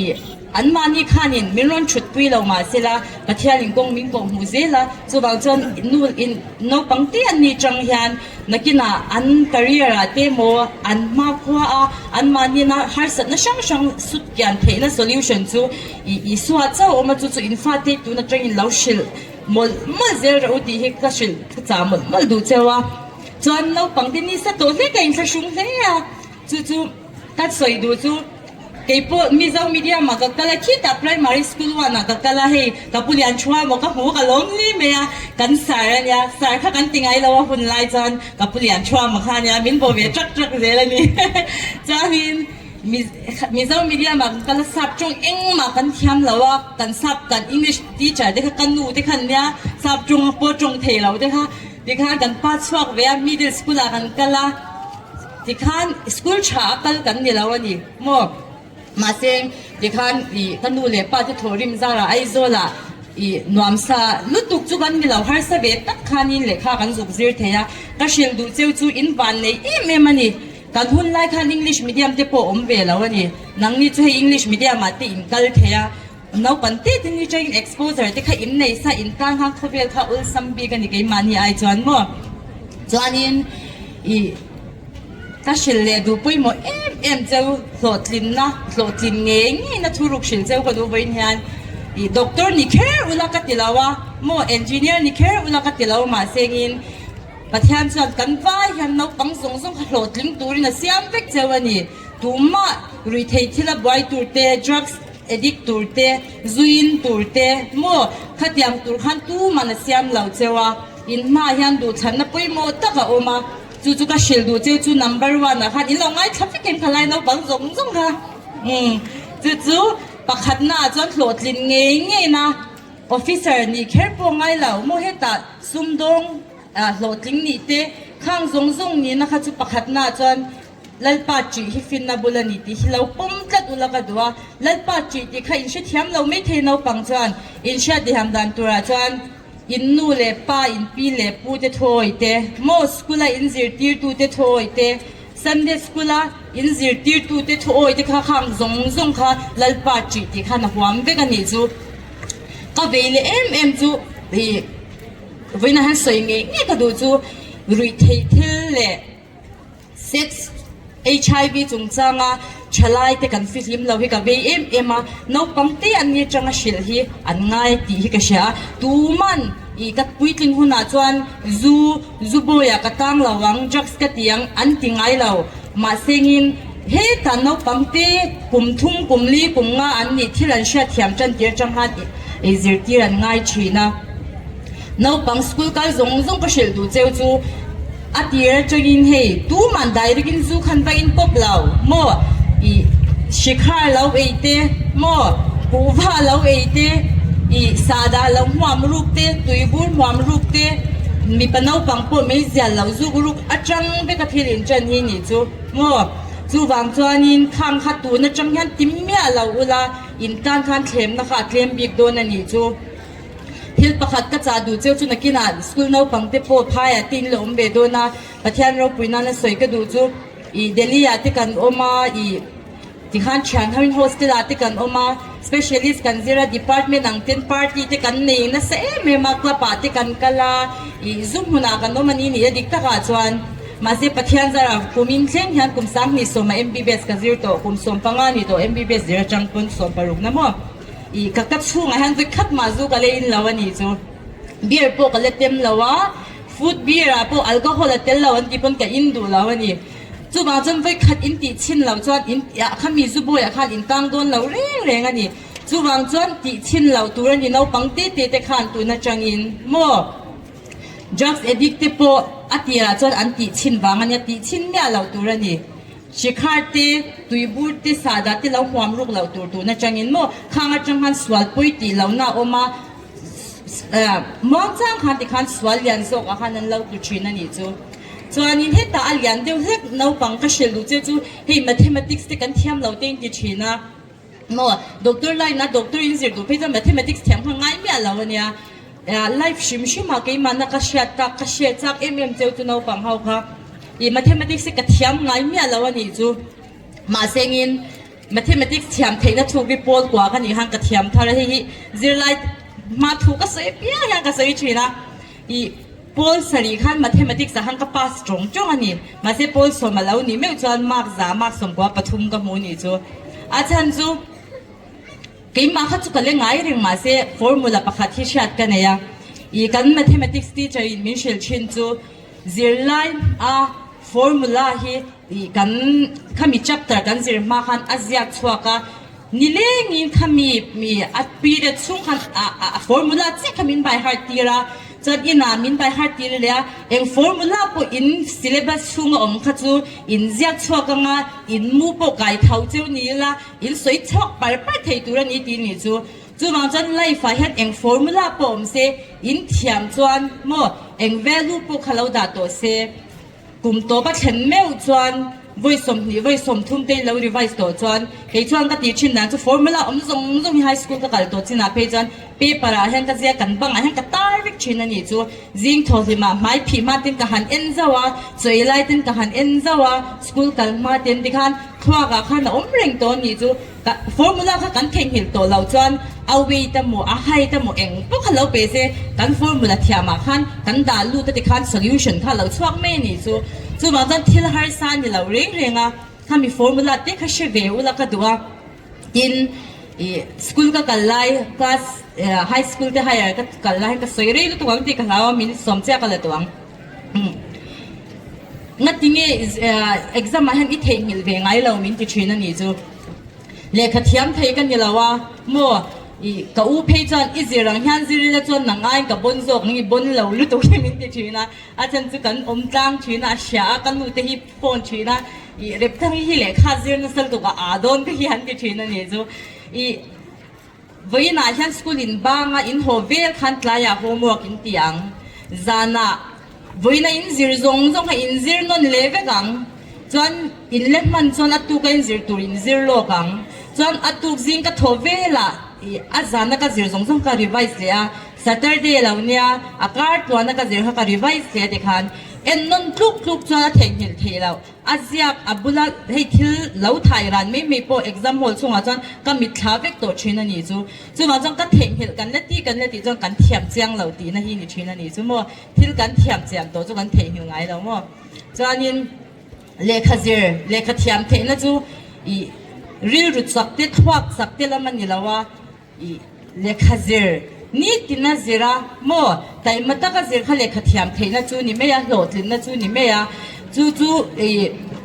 ih Anmahni khanin min rawn thutpui lo mah sela, Pathianin kawng min kawh hmuh zel a, chuvang chuan nu in naupang te an nih chang hian nakinah an career ah te emaw an hmakhua a anmahni-na harsatna hrang hrang sut kian theihna solution chu ih Isua chauh a awm a, chu chu in fate tun atangin lo hrilh mawlh mawlh zel rawh u tih hi ka hrilh ka chah mawlh mawlh duh cheu a. Chuan naupang te nisa tawh hle ka inthlahrung hle a, chu chu ka sawi duh chu. Kei pawh Mizo medium ah ka kal a, khitah primary school one ah ka kal a, hei ka pu lian thua maw ka hmu ka lawm hle mai a, kan sar a nia, sar kha kan ti ngai lo a hun lai chuan ka pu lian thua maw kha a nia, min bawh ve trak trak zel a ni. Chuanin Mizo medium ah ka kal a, sap tawng engmah kan thiam lo a, kan sap kan English teacher te kha ka nu te kha an nia, sap tawng pawh tawng thei lo te kha, tikhan kan pa chhuak ve a, middle school ah kan kal a. Tikhan school tha a kal kan ni lo a ni maw? Mahse tikhan ih ka nu leh pa te thawhrim zarah Aizawlah ih nuamsa lutuk chu kan ni lo, harsa ve tak khanin lehkha kan zuk zir thei a. Ka hrilh duh cheu chu in van nei em em a ni. Kan hun lai khan English medium te pawh awm ve lo a ni. Nangni chu hei English medium ah te in kal thei a, naupang te te ni changin exposure te kha in nei sa in tan khan khawvel kha awlsam bik a ni keimahni ai chuan maw? Chuanin ih ka hrilh leh duh pawimawh em em cheu hlawhtlinna hlawhtlin ngei ngeina thuruk hrilh cheu ka duh vawiin hian ih doctor ni kher ula ka ti lo a maw engineer ni kher ula ka ti lo mahsengin Pathian chuan kan vai hian naupang zawng zawng kha hlawhtling turin a siam vek cheu a ni. Tumah ruihtheih thila buai tur te drugs addict tur te zuin tur te maw khatiang tur khan tuman a siam lo cheu a. In hmaah hian duhthlanna pawimawh tak a awm a, chu chu ka hrilh duh cheu chu number one ah khan in lo ngaithla vek em kha lai naupang zawng zawng kha umm chu chu pakhatna ah chuan hlawhtlin ngei ngei na officer nih kher pawh ngai lo maw hetah sumdawng ah hlawhtling nih te khang zawng zawng nihna kha chu pakhatna ah chuan Lalpa ṭih hi finna bul a ni tih hi lo pawm tlat ula ka duh a, Lalpa ṭih tih kha in hrethiam lo maithei naupang chuan in hriat diham dan turah chuan In nu leh pa, in pi leh pu te thuawi te, maw school a in zirtirtu te thuawi te, Sunday school a in zirtirtu te thuawi te kha khang zawng zawng kha Lalpa ṭih tih khan a huam vek a nih chu. Ka vei leh em em chu ih vawiin ah hian sawi ngei ngei ka duh chu ruihtheih thil leh Sex, HIV chungchanga thalaite kan fihlim lo hi ka vei em em a, naupang te an ni atanga hrilh hi an ngai tih hi ka hria a, tuman ih ka puitling hunah chuan zu, zu bawiah ka tang lo ang, drugs ka ti ang an ti ngai lo, mahsengin hetah naupang te kum thum, kum li, kum nga an nih thil an hriatthiam tan tir atang khan ih zirtir an ngai thin a. Naupang school kal zawng zawng ka hrilh duh cheu chu a tir atangin hei tuman direct in zu khan va in pawp lo maw ih shikhar lo ei te maw kuhva lo ei te ih sahdah lo hmuam ruk te tuibur hmuam ruk te mipa naupang pawh meizial lo zuk ruk atang vek a thil in chen hi nih chu maw chuvang chuanin khang kha tun atang hian ti miah lo ula in tan khan thlemna kha a tlem bik dawn a nih chu. Thil pakhat ka chah duh cheu chu nakinah school naupang te pawh phaiah te in la awm ve dawn a, Pathian ropui nana sawi ka duh chu ih Delhi ah te kan awm a, ih tikhan thian ho in hostel ah te kan awm a, specialist kan zir a, department ang ten party te kan nei nasa em em a, club ah te kan kal a, ih zu hmunah kan awm a ni nih a dik takah chuan mahse Pathian zarah kum in thleng hian kum 20 sawma MBBS ka zir tawh, kum 15 ni tawh MBBS zir atang pawn 16 na maw. Ih ka ka chhungah hian vawi khat mah zu ka la in lo a nih chu. Beer pawh ka la tem lo a, food beer ah pawh alcohol a tel lo an tih pawn ka in duh lo a ni. Chuvang chuan vawi khat in tih chhin loh chuan in ah khami zu bawiah khan in tang dawn lo reng reng a ni. Chuvang chuan tih chhin loh tur a ni naupang te te te khan tun atangin maw drugs addict te pawh a tirah chuan an tih chhin vang a nia tih chhin miah loh tur a ni. Shikhar te, tuibur te, sahdah te lo huam ruk loh tur tun atangin maw khang atang khan sual pawi tih lohna a awm a. Muangchang khan tikhan sual lian zawk ah khan an lo tlu thin a nih chu. Chuanin hetah a lian deuh hlek naupang ka hrilh duh che chu hei mathematics te kan thiam lo te in ti thin a. Maw doctor line a doctor in zir duh phei chuan mathematics thiam kha ngai miah lo a nia. Life hrim hrim ah keimahna ka hriat tak ka hriat chak em em cheu chu naupang ho kha ih mathematics hi ka thiam ngai miah lo a nih chu. Mahsengin Mathematics thiam theihna thuk hi pawl kua ka nih khan ka thiam thar a, hei hi zirlai hma thu ka sawi apiang hian ka sawi thin a, ih pawl sarih khan mathematics ah khan ka pass tawng tawng a ni, mahse pawl sawm a lo nih meuh chuan mark za mark sawmkua pathum ka hmu nih chu a chhan chu keimah kha chu ka la ngai reng mahse formula pakhat hi hriat ka nei a, ih kan mathematics teacher in min hrilh thin chu zirlai a Formula hi kan khami chapter kan zir hma khan a ziak chhuak a, nilengin khami mi a period chhung khan a formula chiah kha min by heart tir a, chuan inah min by heart tir leh a, eng formula pawh in syllabus chhunga awm kha chu in ziak chhuak anga in mu pawh kai tho cheu ni ila in sawi chhuak par par thei tur a ni tih nih chu. Chuvang chuan life ah hian eng formula pawh awm se in thiam chuan maw eng value pawh kha lo dah tawh se. Kum tawp a thlen meuh chuan vawi 20 vawi 30 te lo revise tawh chuan kei chuan ka tih thin dan chu formula awm zawng zawng hi high school ka kal tawh chinah phei chuan paper ah hian ka zia kan bang ah hian ka tar vek thin a nih chu. Zing thaw hlim ah hmai phih hma ten ka han en zauh a, chawi lai ten ka han en zauh a, school kal hma ten tikhan thluak ah khan a awm reng tawh a nih chu. Ka formula kha kan theihnghilh tawh loh chuan a weight emaw a height emaw eng pawh kha lo pe se kan formula thiam ah khan kan dah lut a ti khan solution kha a lo chhuak mai a nih chu. Chuvang chuan thil harsa a ni lo reng reng a, khami formula te kha hre ve ula ka duh a. Tin, ih school ka kal lai class high school te higher ka kal lai hian ka sawi rei lutuk ang tih ka hlau a, min sawm chiah ka la duh ang. Ngatinge exam ah hian i theihnghilh ve ngai lo min ti thin a nih chu. Lehkha thiam thei ka ni lo a maw ih ka u phei chuan i zir ang hian zir ila chuan nang aiin ka bawn zawk ang i bawn lo lutuk hi min ti thin a. A chan chu kan awm tlang thin a, a hria a ka nu te hi phone thin a ih Repthang hi lehkha zir nasa lutuk a aa dawn te hi han ti thin a nih chu. Ih. Vawiinah hian school in banga in haw vel khan tlaiah homework in ti ang. Zanah vawiina in zir zawng zawng kha in zir nawn leh vek ang. Chuan in le hman chuan a tuka in zir tur in zir lawk ang. Chuan a tuk zing ka thaw velah ih a zana ka zir zawng zawng ka revise leh a. Saturday lo nia a kar tluana ka zir kha ka revise leh tikhan en nawn tluk tluk chuan a theihnghilh theih loh. A ziak a bula hei thil lo thai ran mai mai pawh exam hall chungah chuan ka mitthla vek tawh thin a nih chu. Chuvang chuan ka theihnghilh kan la tih kan la tih chuan kan thiam chiang lo tihna hi ni thin a nih chu maw. Thil kan thiam chian tawh chu kan theihnghilh ngai lo maw. Chuanin lehkha zir, lehkha thiam theihna chu ih rilru chak te thluak chak te lam a ni lo a. I lehkha zir nitin a zir a maw? Taima taka zir kha lehkha thiam theihna chu ni mai a, hlawhtlinna chu ni mai a. Chu chu i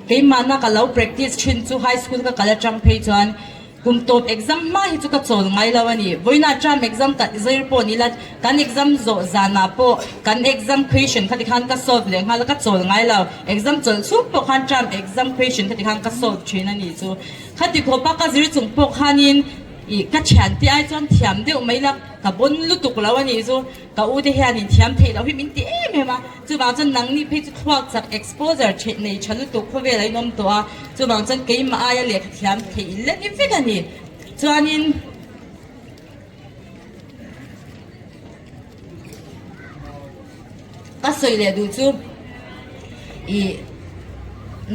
keimahna ka lo practice thin chu high school ka kal atang phei chuan kum tawp exam hma hi chu ka chawl ngai lo a ni. Vawiinah term exam ka zir pawh ni la, kan exam zawh zanah pawh kan exam question kha tikhan ka solve leh nghal a, ka chawl ngai lo. Exam chawlh chhung pawh khan term exam question kha tikhan ka solve thin a nih chu. Khati khawpa ka zir chung pawh khanin Ih, ka thiante ai chuan thiam deuh mai la, ka bawn lutuk lo a nih chu. Ka u te hian in thiam theih loh hi min ti em em a, chuvang chuan nangni phei chu thluak chak exposure theih nei tha lutuk khawvel a inawm tawh a, chuvang chuan keimah aia lehkha thiam theih la ni vek a ni. Chuanin. Ka sawi leh duh chu ih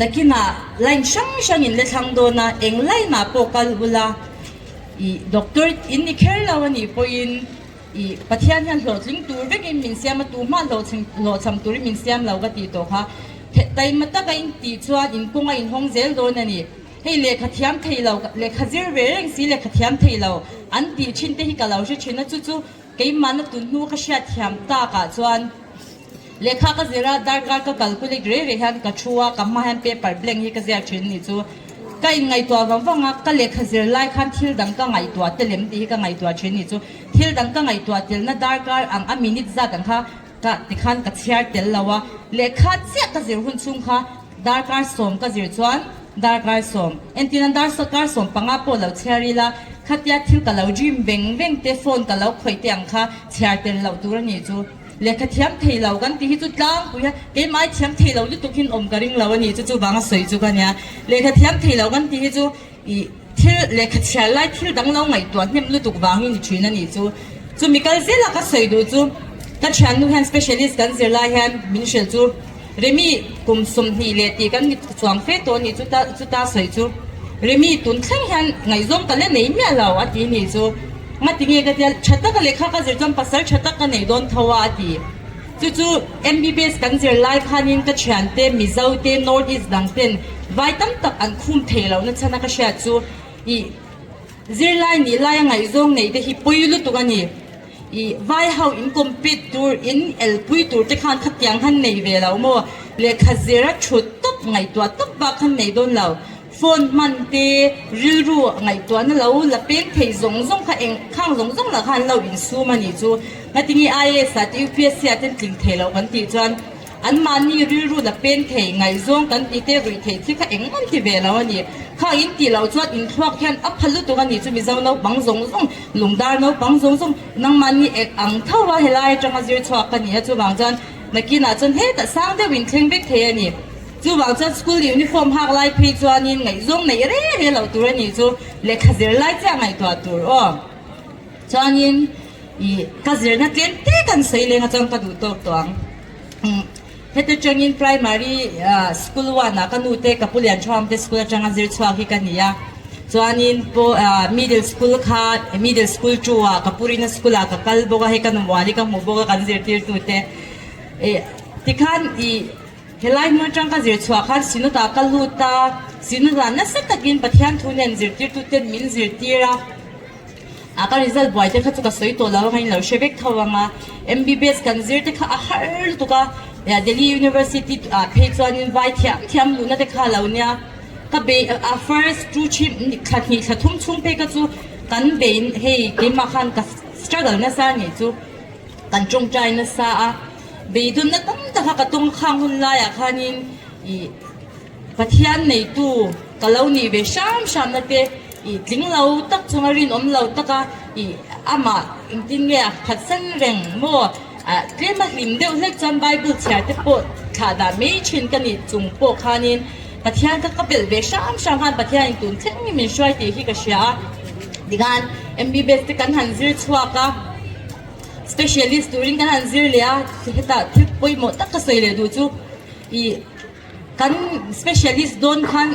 nakinah line hrang hrang in la thlang dawn a, eng line ah pawh kal ula ih doctor in ni kher lo a nih pawhin ih Pathian hian hlawhtling tur vekin min siam a, tuhma hlawhchham turin min siam lo ka tih tawh kha taima taka in tih chuan in kawng a inhawng zel dawn a ni. Hei lehkha thiam thei lo, lehkha zir ve reng si lehkha thiam thei lo an tih thin te hi ka lo hre thin a, chu chu Keimahna tun hnu ka hriat thiam takah chuan lehkha ka zir a, darkar ka calculate rei rei hian ka thu a, ka hma hian paper blank hi ka ziak thin nih chu. Ka inngaihtuah vang vang a, ka lehkha zir lai khan thil dang ka ngaihtuah tel em tih hi ka ngaihtuah thin nih chu. Thil dang ka ngaihtuah telna darkar ang a minute zat ang kha ka tikhan ka chhiar tel lo a, lehkha chiah ka zir hun chhung kha darkar sawm ka zir chuan darkar sawm, entirna darkar 15 pawh lo chhiar ila. Khatia thil ka lo dream veng veng te, phone ka lo khawih te ang kha chhiar tel loh tur a nih chu. Lehkha thiam thei lo kan tih hi chu tlangpui a, keimah thiam thei lo lutuk hin awm ka ring lo a nih chu, chuvanga sawi chu ka nia. Lehkha thiam thei lo kan tih hi chu ih thil lehkha chhiar lai thil dang lo ngaihtuah hnem lutuk vangin i thin a nih chu. Chumi kal zela ka sawi duh chu ka thiannu hian specialist kan zir lai hian min hrilh chu Remi kum 20 leh tih kan ni chuang fe tawh a nih chu ta chuta sawi chu Remi tun thleng hian ngaihzawm ka la nei miah lo a ti nih chu. Ngati nge ka tia tha taka lehkha ka zir chuan pasal tha tak ka nei dawn tho a a ti. Chu chu MBBS kan zir lai khanin ka thiante Mizo te North East dang ten vai tam tak an khum thei lo na chhan a ka hriat chu ih zirlai nih laia ngaihzawng neih te hi pawi lutuk a ni. Ih vai ho in compete tur in elpui tur te khan khatiang han nei ve lo maw? Lehkha zira thut tawp ngaihtuah tawp bak khan nei dawn lo. Phone hman te, rilru ngaihtuahna lo la peng thei zawng zawng kha eng khang zawng zawng lah khan lo insum a nih chu. Ngatinge IAS ah te UPSC ah ten tling thei loh kan tih chuan anmahni rilru la peng thei ngaihzawng kan tih te ruih theih thil kha engmah an ti ve lo a ni. Khang in tih loh chuan inthluak hian a pha lutuk a nih chu Mizo naupang zawng zawng, lungdar naupang zawng zawng nangmahni ek ang tho a helai atanga zir chhuak ka ni a chuvang chuan nakinah chuan hetah sang deuh in thleng vek thei a ni. Chuvang chuan school uniform hak lai phei chuanin ngaihzawng neih reng reng loh tur a nih chu lehkha zir lai chiah ngaihtuah tur aw. Chuanin ih ka zirna tlem te kan sawi leng a chuan ka duh tawk tawh ang. Umm heti tangin primary school one ah ka nu te ka pu Lian Thuam te school atanga zir chhuak hi ka ni a. Chuanin pawh middle school kha middle school two ah ka pu Rina school ah ka kal bawk a hei ka nu Muani ka hmuh bawk a kan zirtirtute ih tikhan ih. Helai hmun atang ka zir chhuah khan Synod ah ka lut a, Synod ah nasa takin Pathian thu nen zirtirtuten min zirtir a, a ka result buai te kha chu ka sawi tawh lo ang a, in lo hre vek tho ang a, MBBS kan zir te kha a har lutuk a, Delhi University ah phei chuanin vai thiam thiam luhna te kha a lo nia, ka bei a first two three thla hnih thla thum chhung phei kha chu kan bei hei keimah khan ka struggle nasa a nih chu. Kan tawngtai nasa a, beidawnna tam taka ka tawng khang hun laiah khanin ih Pathian neitu ka lo nih ve hram hramna te ih tling lo tak chunga rinawm lo taka ih amah engtin nge a phatsan reng maw ah tlem a hlim deuh hlek chuan Bible chhiar te pawh thlah dah mai thin ka nih chung pawh khanin Pathian kha ka belh ve hram hram khan Pathianin tun thleng hi min hruai tih hi ka hria a, tikhan MBBS te kan han zir chhuak a. Specialist turin kan han zir leh a, hetah thil pawimawh tak ka sawi leh duh chu ih kan specialist dawn khan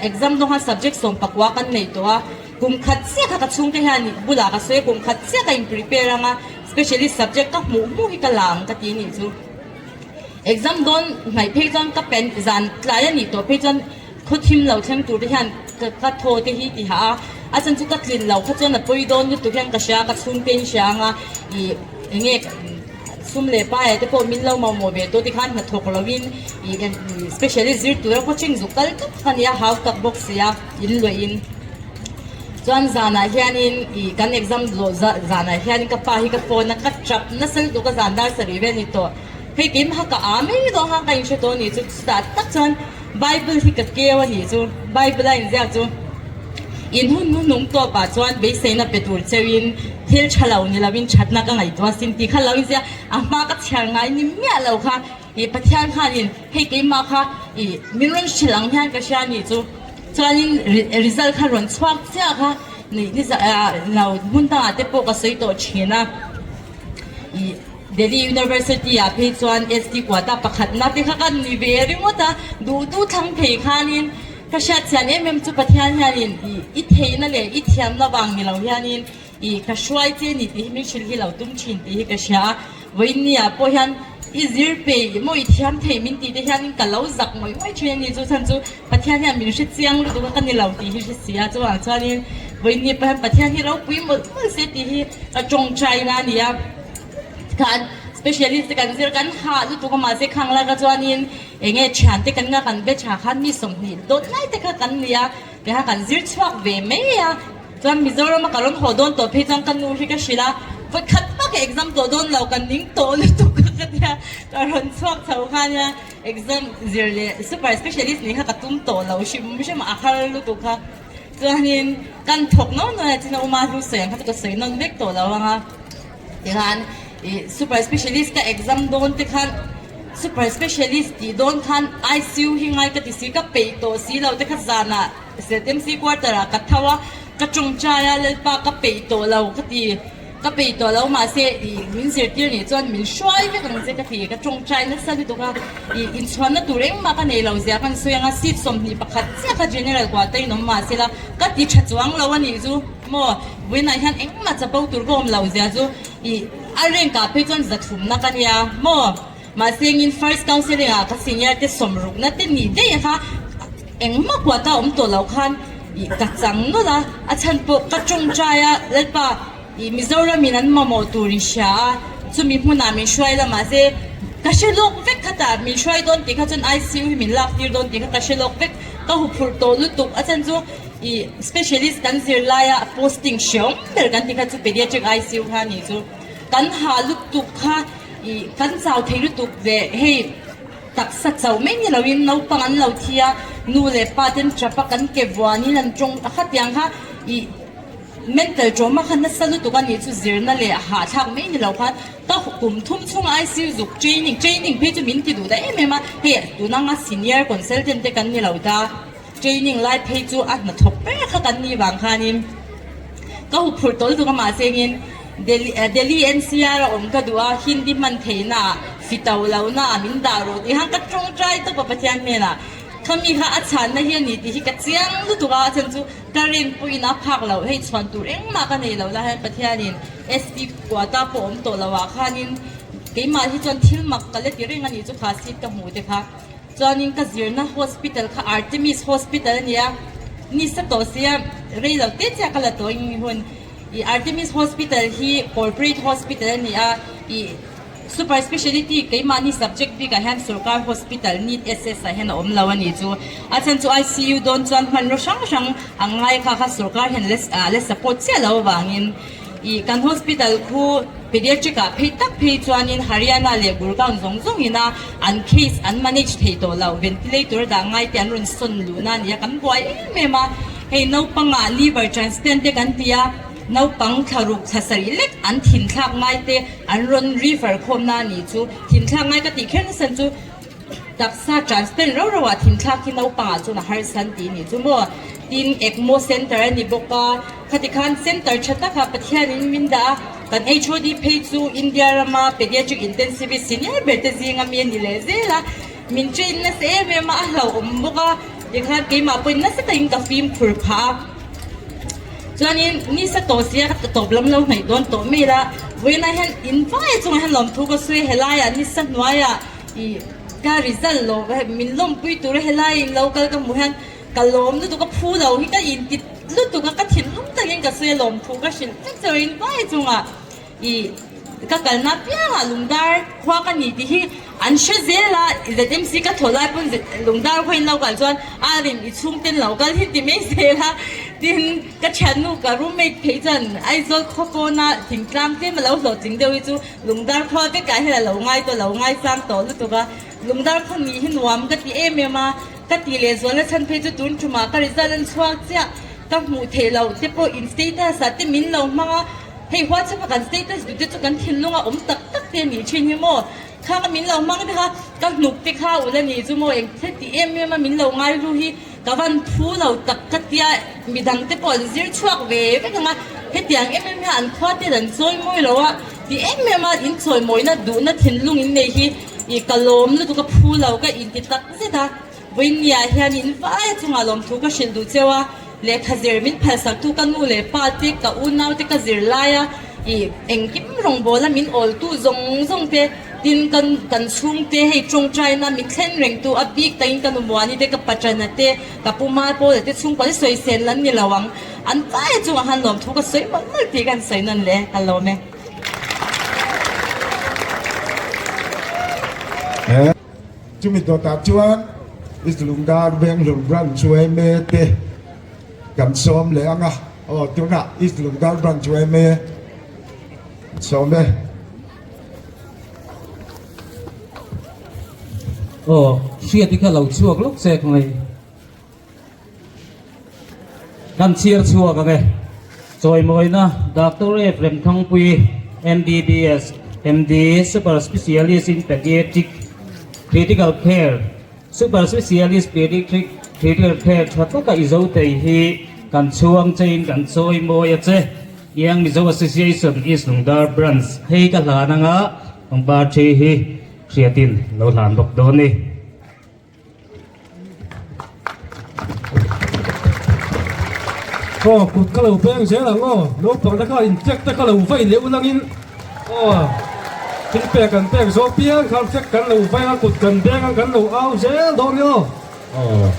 exam dawn khan subject 11 kan neih tawh a, kum khat chiah kha ka chhungte hian bulah ka sawi a, kum khat chiah ka in prepare ang a, specialist subject ka hmuh hmuh hi ka la ang ka ti a nih chu. Exam dawn hnaih phei chuan ka pen zan tlai a nih tawh phei chuan Khaw thim lo thleng tur te hian ka thaw te hi ti hah a, a chan chu ka tlin lo kha chuan a pawi dawn lutuk hian ka hria, ka chhungte in hria anga ih eng nge sum leh paia te pawh min lo mamawh ve tawh tikhan hnathawk lo in ih specialist zir tura coaching zuk kal tlat kha nia hau tak bawk sia in luah in chuan zanah hianin ih kan exam zawh zanah hian ka pa hi ka phone a ka tap nasa lutuk a zan dar sarih vel ni tawh hei keimah ka a mai dawn kha ka inhre tawh a ni chu chutah tak chuan. Bible hi ka keu a nih chu. Bible a inziak chu in hun hnuhnung tawpah chuan beiseina pe tur cheuhin thil tha lo ni lovin thatna ka ngaihtuah sin tih kha lo inziak a hma ka chhiar ngai ni miah lo kha ih Pathian khanin hei keimah kha ih min rawn hrilh ang hian ka hria a nih chu. Chuanin result kha rawn chhuak chiah kha nih ni lo hmun dangah te pawh ka sawi tawh thin a ih. Delhi University ah phei chuan ST quota pakhatna te kha kan ni ve ringawt a, duh duh thlang thei khanin ka hriat chian em em chu Pathian hianin ih i theihna leh i thiamna vang ni lo hianin ih ka hruai che ni tih hi min hrilh hi lo tum thin tih hi ka hria a, vawiin ah pawh hian i zir peih maw i thiam theih min tih te hianin ka lo zak ngawih ngawih thin a ni, chu chhan chu Pathian hian min hre chiang lutuk a ka ni lo tih hi hre si a, chuvang chuanin vawiin pawh hian Pathian hi ropui mawlh mawlh se tih hi ka tawngtaina a ni a. Khan specialist te kan zir kan hah lutuk a mahse khang laka chuanin eng nge thian te kan nga kan be tha khan mi 20 dawt lai te kha kan ni a tikhan kan zir chhuak ve mai a chuan Mizoram a ka rawn haw dawn tawh phei chuan ka nu hi ka hrilh a vawikhat hma ka exam tawh dawn lo kan ning tawh lutuk a ka tia ka rawn chhuak chho khan nia exam zir leh super specialist nih kha ka tum tawh lo hrim hrim a har lutuk kha. Chuanin kan thawk nawn nawn a chin a uma hlu sawi ang kha chu ka sawi nawn vek tawh lo ang a. Tikhan ih super specialist ka exam dawn te khan super specialist tih dawn khan ICU hi ngai ka ti si ka peih tawh si lo te kha zanah ZMC quarter ah ka tho a ka tawngtai a Lalpa ka peih tawh lo ka ti. Ka peih tawh lo mahse ih min zirtir nih chuan min hruai vek ang che ka ti, ka tawngtai nasa lutuk a, ih inchhuanna tur engmah ka nei lo zia kan sawi ang a, seat 21 chiah kha general quota in awm mahse la ka ti tha chuang lo a nih chu maw, vawiinah hian engmah chapo tur ka awm lo zia chu ih a rank ah phei chuan zathumna ka nia maw, mahse engin first counselling ah ka senior te sawmrukna te nih daih kha engmah quota awm tawh lo khan ih ka chang nawlh a, a chhan pawh ka tawngtai a Lalpa. Ih Mizoram in an mamawh tur in hria a, chumi hmunah min hruai la mahse ka hre lawk vek kha tah min hruai dawn tih kha chuan ICU hi min lak tir dawn tih kha ka hre lawk vek, ka huphurh tawh lutuk a chan chu ih specialist kan zir laia posting hreawm ber kan ti kha chu pediatric ICU kha a nih chu kan ha lutuk kha ih kan chau thei lutuk leh hei taksa chauh mai ni loin naupang an lo thi a, nu leh pa ten tap a kan ke vuanin an tawng a khatiang kha ih. Mental trauma kha nasa lutuk a nih chu zirna leh hahthlak mai ni lo khan ka kum thum chhung ICU zuk training, training phei chu min ti duh ta em em a, hei tuna anga senior consultant te kan ni lo ta, training lai phei chu a hnathawk ber kha kan nih vang khanin ka huphurh tawh lutuk a mahse engin Delhi Delhi NCR a awm ka duh a, Hindi hman theihna ah fito lohna ah min dah rawh tih khan ka tawngtai tawp a Pathian hnenah. Khami kha a chhanna hi a ni tih hi ka chiang lutuk a, a chhan chu ka rin pawhin a phak loh, hei chhuan tur engmah ka nei lo la hian Pathianin ST quota pawh awm tawh lo ah khanin keimah hi chuan thil mak ka la ti reng a nih chu kha seat ka hmuh te kha. Chuanin ka zirna hospital kha Artemis hospital a ni a, nisa tawh sia rei lo te chiah ka la tawh eng hun ih Artemis hospital hi corporate hospital a ni a ih Super Speciality keimahni subject bikah hian sorkar hospital NEET SS ah hian a awm lo a nih chu. A chhan chu ICU dawn chuan hmanraw hrang hrang a ngai kha kha sorkar hian la support chiah lo avangin ih kan hospital khu pediatric ah phei tak phei chuanin Haryana leh Gurgaon zawng zawng ina an case an manage thei tawh lo ventilator dah ngai te an rawn sawn luhna a ni a kan buai em em a hei naupangah liver transplant te kan ti a. Naupang thlaruk thla sarih lek an thinthlak ngai te an rawn refer khawmna a nih chu. Thinthlak ngai ka tih kher nasan chu taksa transplant rau rauah thinthlak hi naupangah chuan a harsa an tih a nih chu maw. Tin, ECMO center a ni bawk a, khati khan center tha takah Pathianin min dah a, kan HOD phei chu India rama pediatric intensivist senior ber te zinga mi a ni leh zel a, min train nasa em em a, a hlauhawm bawk a, tikhan keimah pawhin nasa takin ka fimkhur phah a. Chuanin nisa tawh sia ka tawp lam lo hnaih dawn tawh mai la, vawiinah hian in vai chungah hian lawmthu ka sawi helaiah nisa hnuaiah ih ka result lo min lawmpui tura helai in lo kal ka hmuh hian ka lawm lutuk a phu lo hi ka inti lutuk a ka thinlung takin ka sawi a lawmthu ka hrilh vek chauh in vai chungah. I ka kalna piangah lungdar khua ka ni tih hi an hre zel a, ZMC ka thaw lai pawn lungdar khua in lo kal chuan a rin i chhungten lo kal hi ti mai zel a, tin ka thiannu ka roommate phei chuan Aizawl khaw pawna thingtlang tlem a lo hlawhtling deuh hi chu lungdar khua vekah hian a lo ngai tawh lo ngaisang tawh lutuk a, lungdar khaw nih hi nuam ka ti em em a, ka ti leh zual a chhan phei chu tun tumah ka result an chhuak chiah ka hmuh theih loh te pawh in status ah te min lo hmang a. Hei WhatsApp a kan status duh te chu kan thinlung a awm tak tak te a nih thin hi maw? Khang a min lo hmang te kha ka hnuk te kha ul a nih chu maw? Eng thil ti em em a min lo ngai ru hi ka van phu lo tak ka tia midang te pawh an zir chhuak ve vek ang a, hetiang em em hian an khua te an chawi mawi lo a, ti em em a in chawi mawina duhna thinlung in nei hi ih ka lawm lutuk a phu lo ka inti tak zet a. Vawinia hian in vai chungah lawmthu ka hrilh duh cheu a, lehkha zir min phalsaktu ka nu leh pa te, ka unau te ka zir lai a, ih engkim rawngbawla min awltu zawng zawng te, tin kan kan chhungte hei tawngtaina min thlen rengtu a bik takin ka nu Muani te, ka Paṭana te, ka pu Malpawla te chhungkua te sawisel an ni lo ang, an vai chungah khan lawmthu ka sawi mawlh mawlh tih ka han sawi nawn leh ka lawm e. Chumi dawtah chuan East Lungdar Venghlun Branch yma te kan sawm leh ang a, aw tunah East Lungdar Branch yma sawm e. Aw, hriat i kha lo chhuak lawk che khawngaih. Kan chhiar chhuak ang e. Chawimawina Doctor F. Remthangpui, MBBS, MD, Super Specialist in Pediatric Critical Care, Super Specialist Pediatric Critical Care tha taka i zo thei hi kan chhuang chein kan chawimawi a che. Young Mizo Association East Lungdar Branch hei ka hlan anga pangpar thi hi hriatin lo hlan bawk dawn ni. Aw kut ka lo peng zel ang aw, naupang te kha in flag te kha lo vai leh ulangin aw thil pek kan pek zawh piang khan flag kan lo vai a kut kan beng a kan lo au zel dawn ni aw. Aw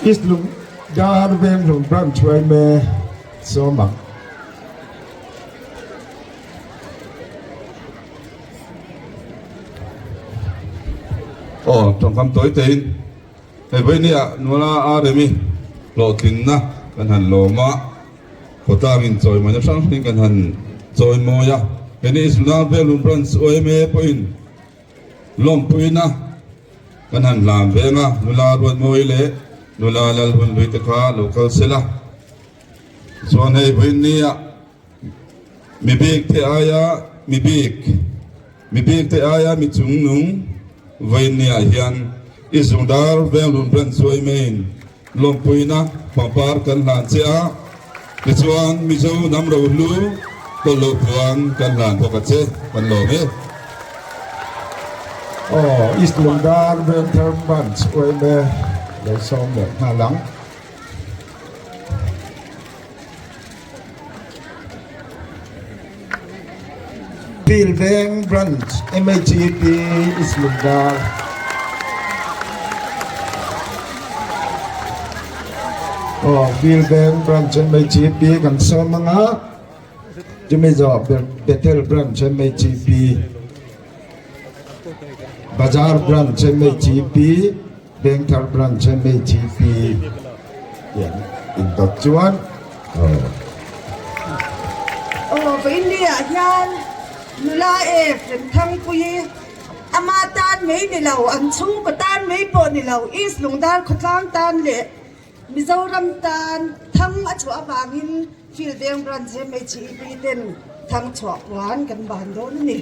East Lungdar Venglung Branch Yma sawm ang. Aw, tawngkam tawi tein hei vawinia nula a remi hlawhtlinna kan han lawm a, khawtlangin chawimawina hrang hrangin kan han chawimawi a, keini Islam Velun Branch yma pawhin lawmpuina kan han hlan veng a, nula Ruatmawi leh nula Lalhunhlui te kha lo kal sela chuan hei vawinia Mi bik te aia mi bik, mi bik te aia mi chungnung vawinia hian i zungdar venglun branch chuai maiin lawmpuina pangpar kan hlan che a, tichuan Mizo hnam rohlu tawlh loh puan kan hlan bawk a che, kan lawm e. Aw, East Lungdar Vengthar Branch yma lo sawm leh nghal ang. Pilveng Branch MHEP East Lungdar. Aw Pilveng Branch MHEP kan sawm anga chumi zawh Bethel Branch MHEP Bazar Branch MHEP Vengthar Branch MHP hian indawt chuan aw. Aw Vainli-ah hian nula e Remthangpuii ama tan mai ni lo, an chhungkaw tan mai pawh ni lo, East Lungdar khawtlang tan leh Mizoram tan thang a chhuah avangin Field Veng Branch MHEP ten thang chhuah puan kan ban dawn a ni.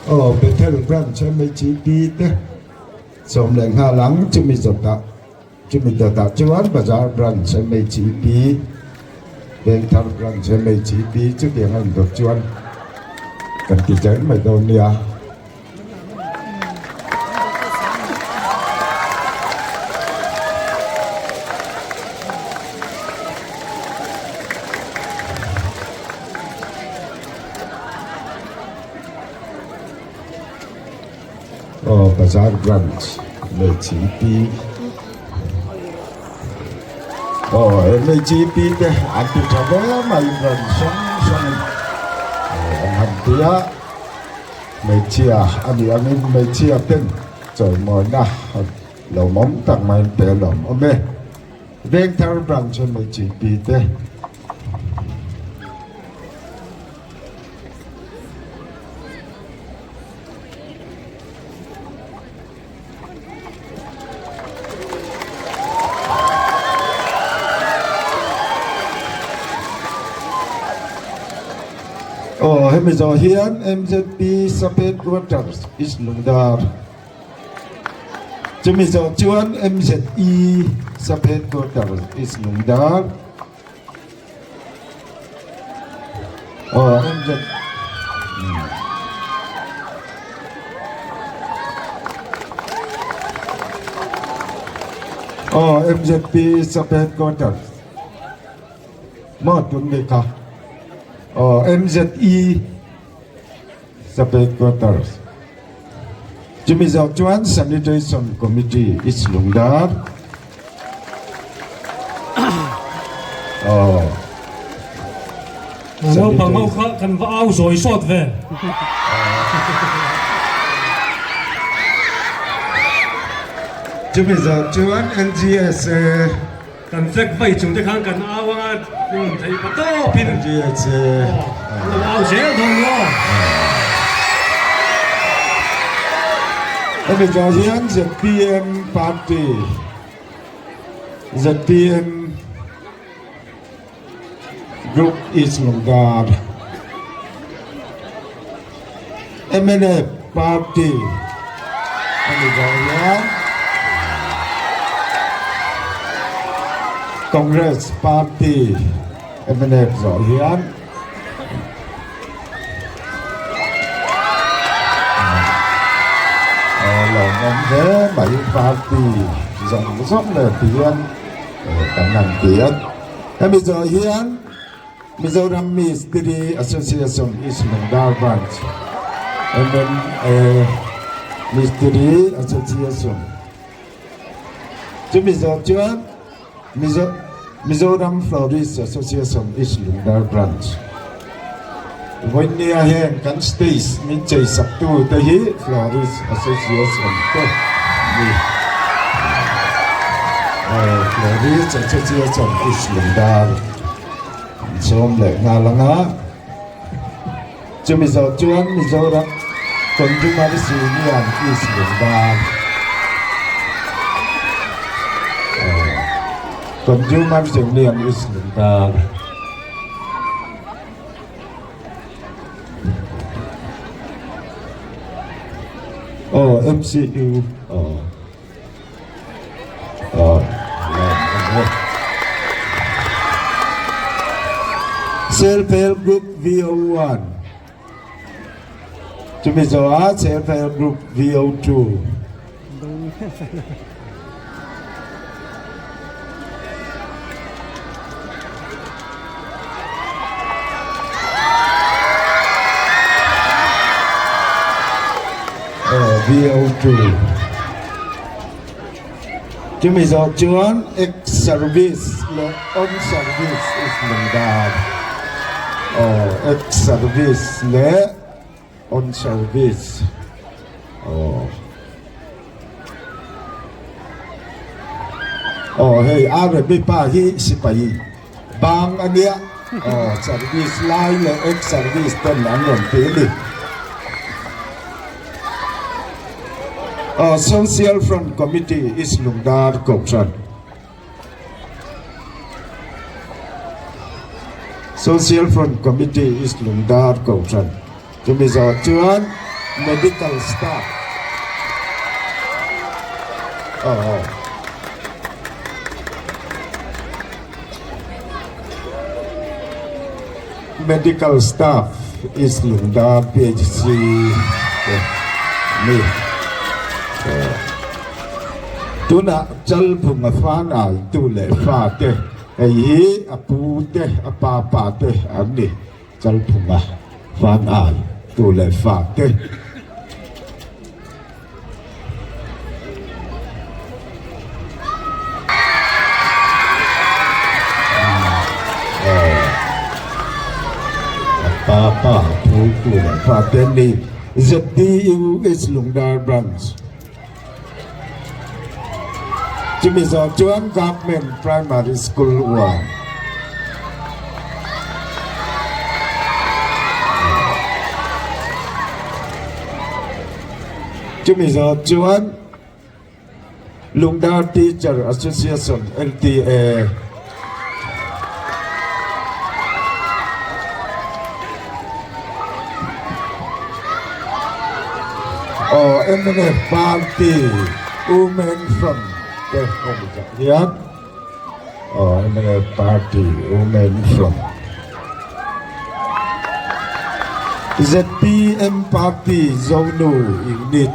Aw Bethel Branch MHEP te sawm leh nghal ang chumi zawtah chumi dawtah chuan Bazar Branch MHEP Vengthar Branch MHEP chutiang a indawt chuan kan ti zel mai dawn nia. Aw Bazar Branch MHEP Aw MHEP te an ti tha hle mai branch hrang hrangin an han ti a. Hmeichhia a nih angin hmeichhia ten chawimawina lawmawm tak maiin pe lawm awm e. Vengthar Branch MHP te. Aw hemi zawh hian MZP Sub Headquarters East Lungdar chumi zawh chuan MZE Sub Headquarters East Lungdar Aw MZ Aw MZP Sub Headquarters maw tun ni kha Aw MZE Sub Headquarters chumi zawh chuan Sanitation Committee East Lungdar Aw. Naupang ho kha kan va au zawi sawt ve. Chumi zawh chuan NGSA. Kan flag vai chung te khan kan au anga rawn theih pa tawpin. NGSA. An lo au zel dawn maw? Hemi zawh hian zpm party zpm. Group East Lungdar mnf Party a ni zawh hian Congress Party mnf zawh hian lawmawm hle mai party zawng zawng leh ti hian kan han ti a. Hemi zawh hian Mizoram Mistiri Association East Lungdar Branch, MMA Mistiri Association, chumi zawh chuan Mizoram Florist Association East Lungdar Branch. Vawinia heng kan stage min chei saktu te hi Florist Association te ni. Florist Association East Lungdar an sawm leh nghal ang a. Chumi zawh chuan Mizoram Consumer Union East Lungdar Consumer Union East Lungdar Aw MCU aw aw Self Help Group VO1 chumi zawha Self Help Group VO2 VO2 Chumi zawh chuan ex service leh on service is lungdar aw ex service leh On service aw aw hei RB pa hi sipai bang a nia aw service lai leh ex service ten an rawn ti a ni aw Social Front Committee East Lungdar Kohhran. Social Front Committee East Lungdar Kohhran chumi zawh chuan Medical Staff aw Medical Staff East Lungdar PHC te ani tunah Chalphunga fanai tu leh fa te hei hi a pu te a pa pa te an ni Chalphunga fanai tu leh fa te. A pa pa pu tu leh fa te an ni ZDU East Lungdar Branch. Chumi zawh chuan Government Primary School uan. Chumi zawh chuan Lungdar Teacher Association, LTA, Aw mnf party women front te hemi zawh hian aw mnf party women front zpm party zonu unit.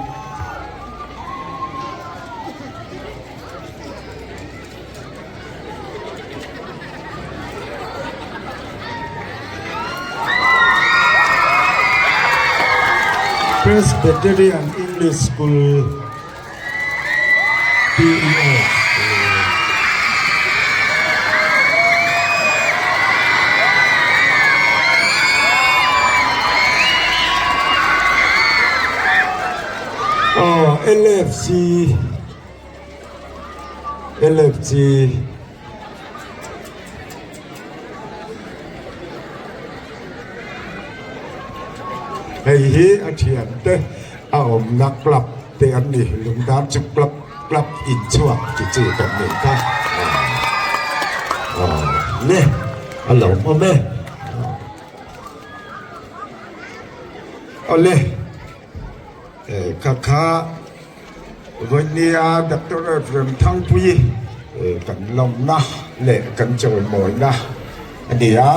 Presbyterian English School, PES. LFC LFC Hei hi a thiante a awmna club te an ni, Lungdar chu club club inchhuak ti chi kan nih kha. Le a lo awm e. Awle kha kha vawinia Doctor Ephraim Thangpui kan lawmna leh kan chawimawina a ni a.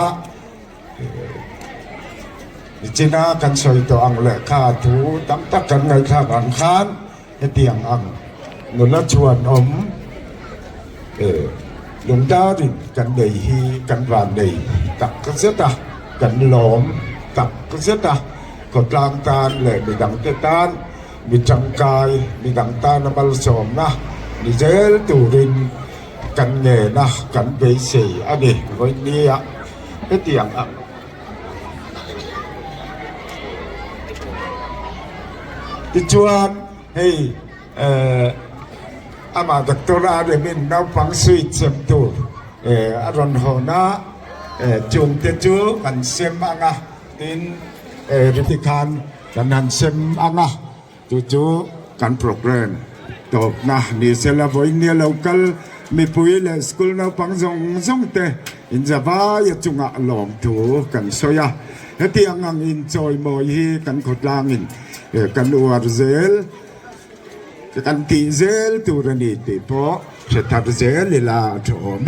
Nichina kan sawi tawh ang leh kha thu tam tak kan ngaihthlak ang khan hetiang ang nula chhuan awm lungdarin kan nei hi kan van nei tak zet a, kan lawm tak zet a, khawtlang tan leh midangte tan mi tangkai midang tana malsawmna ni zel turin kan ngena kan beisei a ni vawinia hetiang ang tichuan hei eh amah doctor a remin naupang sweet sem tur eh a rawn hawn a eh chungte chu kan sem ang a tin eh riti khan kan han sem ang a. Chu chu kan programme tawpna ni sela vawinia lo kal mipui leh school naupang zawng zawng te inzavai a chungah lawmthu kan sawi a. Hetiang ang inchawimawi hi kan khawtlangin kan uar zel kan tih zel tur a ni tih pawh hre thar zel ila a tha awm e.